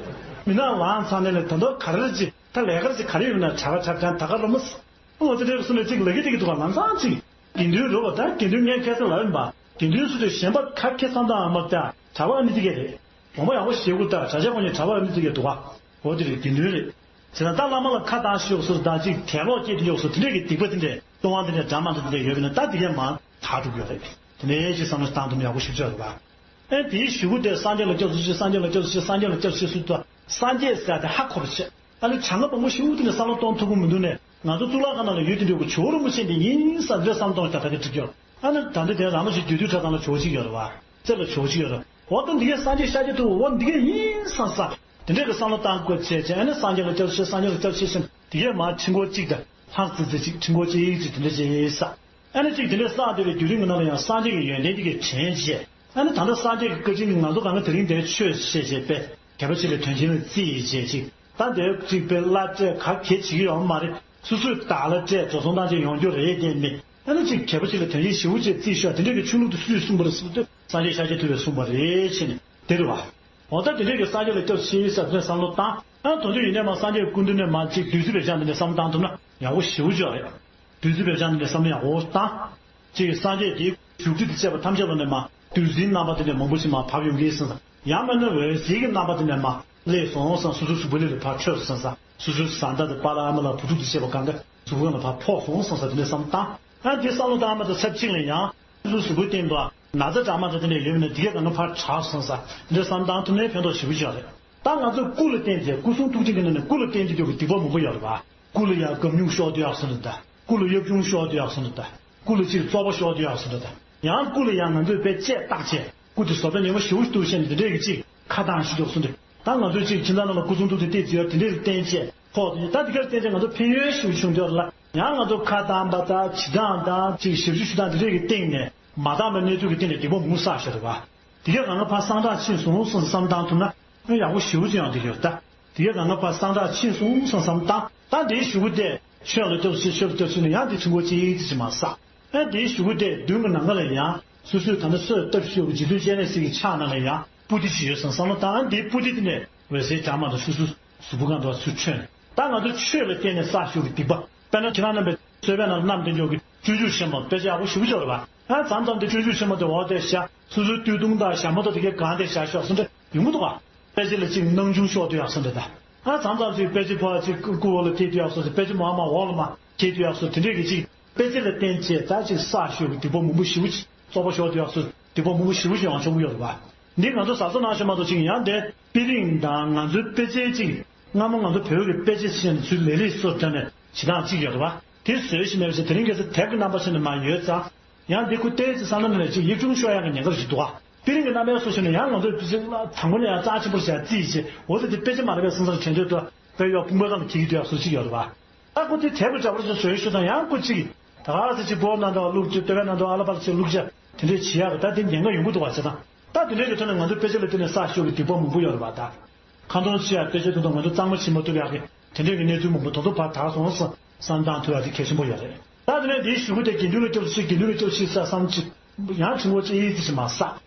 མི་ནག་ལངས་ཚར་ནས་ལས་ད་འདོག་ག་རེ་ལ་ཅིག་ད་ལས་ཀ་ཅིག་ག་རེ་ཡོད་ན་གྲྭ་པ་གྲྭ་རྐྱང་ད་ག་རུ་མོ་སི་ཨོ་དེ་འདྲ་སུ་ནས་ཅིག་ལ་གི་དེ་གི་འདུག་ག་ལམ་སང་ཅིག་དགེ་འདུན་རེད་བ། ད་དགེ་འདུན་ངས་ཁ་སང་ལབ་ཡིན་པ། དགེ་འདུན་སུ་དེ་གཞན་པ་ག་ཁེ་བསམ་དང་མ་ད་གྲྭ་པ་ཨ་ནི་དེ་གས་རེད། དགོངས་པ་ཡག་པོ་བཞེས་དགོས། ད་གྲྭ་ཆས་གོན་ནས་གྲྭ་པ་ཨ་ནི་དེ་གས་འདུག་ག་འོ་དེ་རེད། དགེ་འདུན་རེད། བྱས་ཙང་ད་བླ་མ་ལ་ཁ་བཏང་ཤོག་ཟེར་དང་ཅིག་དད་ལོག་སྐྱེས་དེ་ཡོག་སོ་དེ་འདྲས་ཀྱི་སྡིག་པ་དེ་འདྲས་ལྟུང་བ་དེ་འདྲས་འདྲ་མ་འདྲ་དེ་འདྲས་ཡོད་པ་ན་ད་དེ་གས་མར་དག་འགྲོ་གི་ཡོད་རེད། དེ་ནས་ཅིག་བསམ་བློ་བཏང་ཐུབ་ན་ཡག་པོ་ཞེ་པོ་ཅིག་རེད་པ། ཨེ་དེའི་གཞུག་གུ་དེ་སངས་རྒྱས་ལ་སྐྱབས་སུ་མཆི། སངས་རྒྱས་ལ་སྐྱབས་སུ་མཆི། སངས་རྒྱས་ལ་སྐྱབས་སུ་མཆི་ཟེར་དུས་སངས་རྒྱས་ཟེར་ཡ་དེ་ཧ་གོ་རུ་བྱེད། ཨ་ནི་བྱ་ང་བང་པོ་ཤིའུ་དེ་ནས་བསམ་བློ་གཏོང་ཐུབ་ཀྱི་མི་འདུག་ནས་ང་ཚོ་གཙུག་ལག་ཁང་ནང་ལ་ཡོད་དེ་འདྲ་གི་ཇོ་བོ་རིན་པོ་ཆེ་འདི་ཡིན་བསམ་དེ་བསམ་གཏོང་བྱ་ད་ག་འགྲིག་ཡོད། ཨ་ནི་ད་ལྟ་དེ་རང་མ་ཞིག་རྒྱུད་སྟོད་གྲྭ་ཚང་ལ་ཇོ་བོ་གཅིག་ཡོད་རེད་བ། རྩེ་ལ་ཇོ་བོ་གཅིག་ཡོད་རེད། འོ་ད་འདི་གས་སངས་རྒྱས་ཤཱཀྱ་ཐུབ་པ་འོ་འདི་གས་ཡིན་བསམ་ས། དེ་འདྲས་ཀྱི་བསམ་བློ་བཏང་དགོས་བྱས་བྱས་ཨ་ནི་སངས་རྒྱས་ལ་སྐྱབས་སུ་མཆི། སངས་རྒྱས་ལ་སྐྱབས་སུ་མཆི་ཟེར་དེ་གས་མར་ཕྲེང་སྐོར་གཅིག་དང་ལྷ་རྩེ་རྩེ་གཅིག་ཕྲེང་སྐོར་གཅིག་གཅིག་དེ་འདྲས་བྱས་ས། ཨ་ནི་གཅིག་དེ་འདྲས་བསགས་བསྡད་པའི་བརྒྱུད་རིམ་གྱི་ནང་ལ་ཡང་སངས་རྒྱས་ཀྱི་ཡོན་ཏན་དེ་གས་དྲན་བྱས། ཨ་ནི་ད་ལྟ་སངས་རྒྱས་ཀྱི་བཀའ་དྲིན་གྱིས་ང་ཚོ་གང་ག་དེ་རིང་འདིར་ཆོས་བཤད་བྱས་པས་དད་པ་ཆེ་ལ་དོན་ཆེན་ལ་རྩིས་བྱས་ཅིག་ད་འདིར་གཅིག་པའི་བླ་སྤྲད་ག་གེ་བྱེད་ཀྱི་ཡོད་མ་རེད། སོ་སོས་བདག་ལ་སྤྲད་འགྲོ་སོང་བཏང་བྱས་ཡོང་རྒྱུ་རེད་དེ་ནི། ཨ་ནི་གཅིག་དད་པ་ཆེ་ལ་དོན་ཆེན་ཞེ་པོ་ཅིག་རྩིས་ཤོག་དེ་འདྲས་ཀྱི་ཆོས་ལུགས་དེ་སུས་གསུངས་པ་རེད་ཟེར་དུས་སངས་རྒྱས་ཤཱཀྱ་ཐུབ་པས་གསུངས་པ་རེད་ཕྱིན་ནས་དེ་རེད་བ། འོ་ད་དེ་འདྲས་ཀྱི་སངས་རྒྱས་ལ་སྐྱབས་སུ་མཆི་ཟེར་དེ་བསམ་བློ་བཏང་། ཨ་དོན་དུ་ཡིན་ནས་མ་སངས་རྒྱས་སྐུ་མདུན་ནས་མ་གཅིག་བདུད་རྩི་བེར་ཆང་དེ་འདྲས་བསམ་བློ་བཏང་ཐུབ་ན་ཡག་པོ་ཞེ་པོ་ཅིག་རེད། བདུད་རྩི་བེར་ཆང་དེ་འདྲས་བསམ་བློ་ཡག་པོ་བཏང་། གཅིག་སངས་རྒྱས་དེའི་བཞུགས་ཁྲི་དང་བཅས་པ་ཐམས་ཅད་ལ་ནས་མ་བདུད་རྩིའི་རྣམ་པ་དེ་འདྲས་མང་པོ་ཞིག་མ་བབས་ཡོང་གི་ཟེར། ཡང་མིན་ན་འོད་ཟེར་གྱི་རྣམ་པ་དེ་འདྲས་མ་སླེབས་སོང་ཟེར། སོ་སོའི་གཟུགས་པོ་ལས་ལ་ཕར་འཕྲོས་སོང་ཟེར། སོ་སོའི་བཟའ་ཟླ་དང་པཱ་ལགས་ཨ་མ་ལགས་བུ་ཕྲུག་དང་བཅས་པ་གང་ག་གཟུགས་པོ་ལ་ཕར་ཕོག་སོང་ཟེར་དེ་འདྲས་བསམ་བཏང་། ཨ་དེ་བསམ་བློ་བཏང་མ་ཐག་ཚར་གཅིག་ལ་ཡང་སོ་སོའི་གཟུགས་པོའི་སྟེང་དུ་ན་ཚ་འདྲ་མ་འདྲ་དེ་འདྲས་ཡོད་མིན་ན་དེ་གས་གང་ག་ཕར་དྲག་སོང་ཟེར་དེ་འདྲས་བསམ་བཏང་ཐུབ་ནའི་ཕན་ཐོགས་ཞེ་པོ་ཅིག་རེད། ད་ང་ཚོས་སྐུ་ལ་བརྟེན་ཏེ་སྐུ་གསུང་ཐུགས་རྟེན་གྱི་ནང་ནས་སྐུ་ལ་བརྟེན་ཏེ་ཡོད་ཀྱི་སྡིག་པ་མང་པོ་ཡོད་རེད་བ། སྐུ་ལ་ཡང་སྒམ་སྨྱུག་ཤོར་དུ་ཡག་སོང་རེད་ད། སྐུ་ལ་གཡབ་ཆུང་ཤོར་དུ་ཡག་སོང་རེད་ད། སྐུ་ལ་ཅིག་བཙོག་པ་ཤོར་དུ་ཡག་སོང་རེད་ད། ཡང་སྐུ་ལ་ཡང་ང་ཚོས་དཔེ་བཅད་བཏགས་བྱས་སྐུ་དེ་བཟོ་ལྟ་ཉེས་པོ་ཞེ་པོ་ཞིག་འདུག་བཤད་ནས་འདི་འདྲས་ཀྱི་ཅིག་ཁ་གདངས་ཤིག་འཇོག་སོང་རེད། ད་ང་ཚོས་ཅིག་ཁྱིམ་ཚང་ནང་ལ་སྐུ་གསུང་ཐུགས་རྟེན་བཏེགས་ཡོད་དེ་འདྲས་ལ་བརྟེན་བྱས་ཕོག་དེ་ད་འདི་གར་བརྟེན་བྱས་ང་ཚོ་ཕན་ཡོན་ཞེ་པོ་བྱུང་འདུག་ལ། ཡང་ང་ཚོ་ཁ་གདངས་པ་དང་བྱེད་སྟངས་དང་ཅིག་ཞབས་ཞུ་ཞུ་སྟངས་འདི་འདྲས་ཀྱི་སྟེང་ནས་མ་དག་པའི་གནས་ཚུལ་གྱི་སྟེང་ནས་སྡིག་པ་མང་པོ་བསགས་བཞག་རེད་བ། དེ་གས་གང་ག་ཕར་སངས་དྲག་ཕྱིན་སོང་སོང་བསམ་བཏང་ཐུབ་ན་ཡང་ཡག་པོ་ཞེ་པོ་ཅིག་ཡང་འགྲིག་ཡོད་ད། དེ་གས་གང་ག་ཕར་སངས་དྲག་ཕྱིན་སོང་སོང་བསམ་བཏང་། ད་དེའི་གཞུག་གུ་དེ་ཆོས་ལ་སྐྱབས་སུ་མཆི་ཆོས་ལ་སྐྱབས་སུ་མཆི་ན་ཡང་དེ་ཆུང་ཀུ་གཅིག་ཅིག་མ་བསགས། ཨ་དེའི་གཞུག་གུ་དེ་མདུན་གྱི་ནམ་མཁའ་ལ་ཡང་སོ་སོས་ད་ལྟ་གསོལ་བཏབ་ཤོག་གི་རྗེ་བཙུན་སྤྱན་རས་གཟིགས་ཀྱི་ཕྱག་ནང་ལ་ཡང་པུ་ཏི་ཅིག་ཡོད་ཙང་བསམ་བློ་བཏང་། ཨ་དེའི་པུ་ཏི་དེ་ནས་འོད་ཟེར་གྲངས་མང་དུ་སོ་སོའི་གཟུགས་པོ་གང་དུ་བ་ཚུར་ཁྲོན། ད་ང་ཚོ་ཆོས་ལ་བརྟེན་ནས་བསགས་ཤོག་གི་སྡིག་པ། དཔེར་ན་ཁྱེད་རང་རྣམ་པས་གསོལ་བའི་ནང་ལ་བསྣམས་ཏེ་འཇོག་གི་སྤྱོད་འཇུག་ཆེན་མོ་དཔེ་ཆ་ཡག་པོ་ཞེ་པོ་ཅིག་ཡོད་རེད་བ། ཨ་མཚམས་མཚམས་དེ་སྤྱོད་འཇུག་ཆེན་མོ་དེ་འོག་དེ་བཞག་སོ་སོའི་སྟོད་ཐུང་དང་ཞྭ་མོ་དང་དེ་གའི་སྒང་དེ་བཞག་ཤོག་སོང་འདྲ་ཡོང་གི་འདུག་ག་དཔེ་ཆ་ལ་ཅིག་སྣང་ཆུང་ཤོར་དུ་ཡག་སོང་འདྲ་ད། ཨ་མཚམས་མཚམས་ཅིག་དཔེ་ཆ་ཕོ་བ་ཅིག་སྐུ་འོག་ལ་དེད་དུ་ཡག་སོང་ཟེར། དཔེ་ཆ་མོ་ཨ་མ་འོག་ལ་མ་དེད་དུ་ཡག་སོང་། དེ་འདྲས་ཀྱི་ཅིག་དཔེ་ཆ་ལ་བརྟེན་བྱས་ད་ཅིག་བསགས་ཤོག་གི་སྡིག་པ་མང་པོ་ཞེ་པོ་ཅིག་བཙོག་པ་ཤོར་དུ་ཡག་སོང་། སྡིག་པ་མང་པོ་ཞེ་པོ་ཅིག་ཡང་ཆོག་གི་ཡོད་རེད་པ། འདི་ང་ཚོ་ཟ་ཟོ་ནང་བཞིན་མ་གཏོགས་ཅིག་ཡང་དེ་དཔེ་རིང་དང་ང་ཚོའི་དཔེ་ཆའི་ཅིག་སྔ་མོ་ང་ཚོ་བོད་ཀྱི་དཔེ་ཆ་ཞིག་ནས་ཚུར་ལས་རིགས་སོར་བཏོན་ནས་བྱེད་སྟངས་གཅིག་ཡོད་རེད་པ། དེ་བཟོས་ཤིག་མེད་པ་ཞིག་དེ་རིང་ཁ་སང་དེབ་ཀྱི་རྣམ་པ་ཞིག་ནས་མར་ཡོད་ཙང་། ཡང་འདི་ཁུ་ཏའི་ཙི་ས་ན་ནས་ཅིག་ཡིག་ཆུང་ཤོར་ཡག་གི་ཉེན་ཁ་ཞིག་འདུག་ག་དཔེ་རིང་གི་རྣམ་པའི་སོ་ཞིག་ནས་ཡང་ང་ཚོས་དཔེ་ཆ་དང་པོ་ནས་ཡང་རྩ་ཆེན་པོ་བྱས་རྩིས་བྱས་འོ་ཙི་དེ་དཔེ་ཆ་མ་རེད་པའི་སེམས་ཚོར་དྲན་འདོད་དུ་དཔེ་ཡོག་དཔུང་པའི་སྒང་ལ་འཁྱེར་གྱི་འདུག་ཡག་སོ་ཅིག་ཡོད་རེད་པ། ད་ཁུ་དེ་དེབ་ཀྱི་འདྲ་པོ་ཞིག་བཟོས་ཤོག་དང་ཡང་ཁུ་ཅིག་ད་ག་ཟེ་ཅིག་བོད་ནང་དུ་བླུག་ཅིག་སྟོད་པའི་ནང་དུ་ཨ་ལ་པ་ལ་ཅིག་བླུག་ཅིག་དེ་འདྲས་བྱེད་ཡག་གི་ད་དེ་ཉེན་ཁ་ཡོང་གི་འདུག་བ་བྱས་ཙང་། ད་དེ་འདྲའི་གི་ཐོག་ནས་ང་ཚོ་དཔེ་ཆ་ལ་བརྟེན་ནས་བསགས་ཤོག་གི་སྡིག་པ་མང་པོ་ཡོད་རེད་པ་ད། ཁ་འདོན་བྱེད་ཡག་དཔེ་ཆ་དེ་ཚོ་ང་ཚོ་གཙང་མ་བྱེད་མ་ཐུབ་ཡག་གི་དེ་འདྲའི་གི་གནས་ཚུལ་མང་པོ་དེ་ཚོ་ཕར་དག་སོང་བསམ་བསམ་བཏང་ཐུབ་ཡག་དེ་གལ་ཆེན་པོ་ཡོད་རེད། ད་དེ་ནས་དེའི་གཞུག་གུ་དེ་དགེ་འདུན་ལ་སྐྱོབ་ཤིག་དགེ་འདུན་ལ་སྐྱོབ་ཤིག་ཟེར་བསམ་ཅིག་ཡང་དྲི་བ་ཅིག་ཨེ་ཙི་ཞིག་མ་བསགས།